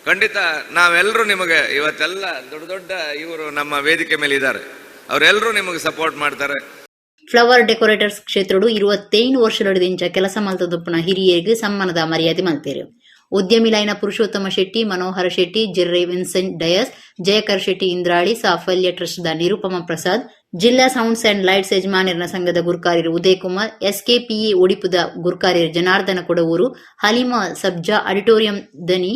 ಖಂಡಿತ ನಾವೆಲ್ಲರೂ ನಿಮಗೆ ಇವತ್ತೆಲ್ಲ ದೊಡ್ಡ ದೊಡ್ಡ ಇವರು ನಮ್ಮ ವೇದಿಕೆ ಮೇಲೆ ಇದ್ದಾರೆ, ಅವರೆಲ್ಲರೂ ನಿಮಗೆ ಸಪೋರ್ಟ್ ಮಾಡ್ತಾರೆ. ಫ್ಲವರ್ ಡೆಕೋರೇಟರ್ಸ್ ಕ್ಷೇತ್ರಡು 25 ವರ್ಷದೊಡದಿಂಚ ಕೆಲಸ ಮಲ್ತದೊಪ್ಪನ ಹಿರಿಯರಿಗೆ ಸಮ್ಮಾನದ ಮರ್ಯಾದೆ ಮಲ್ತೇರು. ಉದ್ಯಮಿ ಲೈನ Purushottama Shetty, Manohara Shetty, Jerry Vincent Dias, Jayakar Shetty Indrali, Saphalya ಟ್ರಸ್ಟ್ದ ನಿರುಪಮ ಪ್ರಸಾದ್, ಜಿಲ್ಲಾ ಸೌಂಡ್ಸ್ ಅಂಡ್ ಲೈಟ್ಸ್ ಯಜಮಾನರ್ನ ಸಂಘದ ಗುರ್ಕಾರ್ಯರು ಉದಯ್ ಕುಮಾರ್, ಎಸ್ಕೆಪಿಇ ಒಡಿಪುದ ಗುರ್ಕಾರ್ಯರು ಜನಾರ್ದನ ಕೊಡವೂರು, ಹಲಿಮಾ ಸಬ್ಜಾ ಆಡಿಟೋರಿಯಂ ದನಿ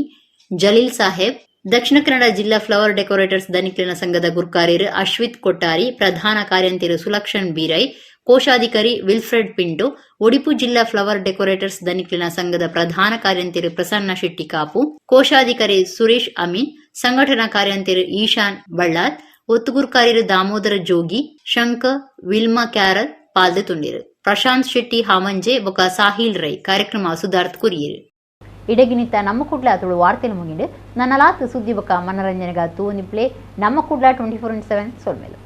ಜಲೀಲ್ ಸಾಹೇಬ್, ದಕ್ಷಿಣ ಕನ್ನಡ ಜಿಲ್ಲಾ ಫ್ಲವರ್ ಡೆಕೋರೇಟರ್ಸ್ ದನಿಕ್ಲಿನ ಸಂಘದ ಗುರ್ಕಾರ್ಯರು ಅಶ್ವಿತ್ ಕೊಟ್ಟಾರಿ, ಪ್ರಧಾನ ಕಾರ್ಯಂತಿರು ಸುಲಕ್ಷಣ್ ಬೀರೈ, ಕೋಶಾಧಿಕಾರಿ ವಿಲ್ಫ್ರೆಡ್ ಪಿಂಟೋ, ಒಡಿಪು ಜಿಲ್ಲಾ ಫ್ಲವರ್ ಡೆಕೋರೇಟರ್ಸ್ ದನಿಕ್ಲಿನ ಸಂಘದ ಪ್ರಧಾನ ಕಾರ್ಯಂತಿರು ಪ್ರಸನ್ನ ಶೆಟ್ಟಿ ಕಾಪು, ಕೋಶಾಧಿಕಾರಿ ಸುರೇಶ್ ಅಮೀನ್, ಸಂಘಟನಾ ಕಾರ್ಯಂತಿರು ಈಶಾನ್ ಬಳ್ಳಾರ್, ಒತ್ತುಗುರ್ಕಾರ್ಯರು ದಾಮೋದರ ಜೋಗಿ, ಶಂಕರ್, ವಿಲ್ಮಾ ಕ್ಯಾರಲ್ ಪಾಲ್ದೆ ತುಂಡಿರು. ಪ್ರಶಾಂತ್ ಶೆಟ್ಟಿ ಹಾಮಂಜೆ ಬೊಕ ಸಾಹಿಲ್ ರೈ ಕಾರ್ಯಕ್ರಮ ಸುಧಾರ್ತ್ ಕುರಿಯರು. ಇಡಗಿನಿತ್ತ ನಮ್ಮ ಕುಡ್ಲ ತುಳು ವಾರ್ತೆಲು ಮುಗಿಂಡು ನನ್ನಲಾತ್ ಸುದ್ದಿ ಬೊಕ ಮನರಂಜನೆಗ ತೂ ನಿಪ್ಲೆ ನಮ್ಮ ಕುಡ್ಲ 24x7 ಸೊಲ್ಮೆಲು.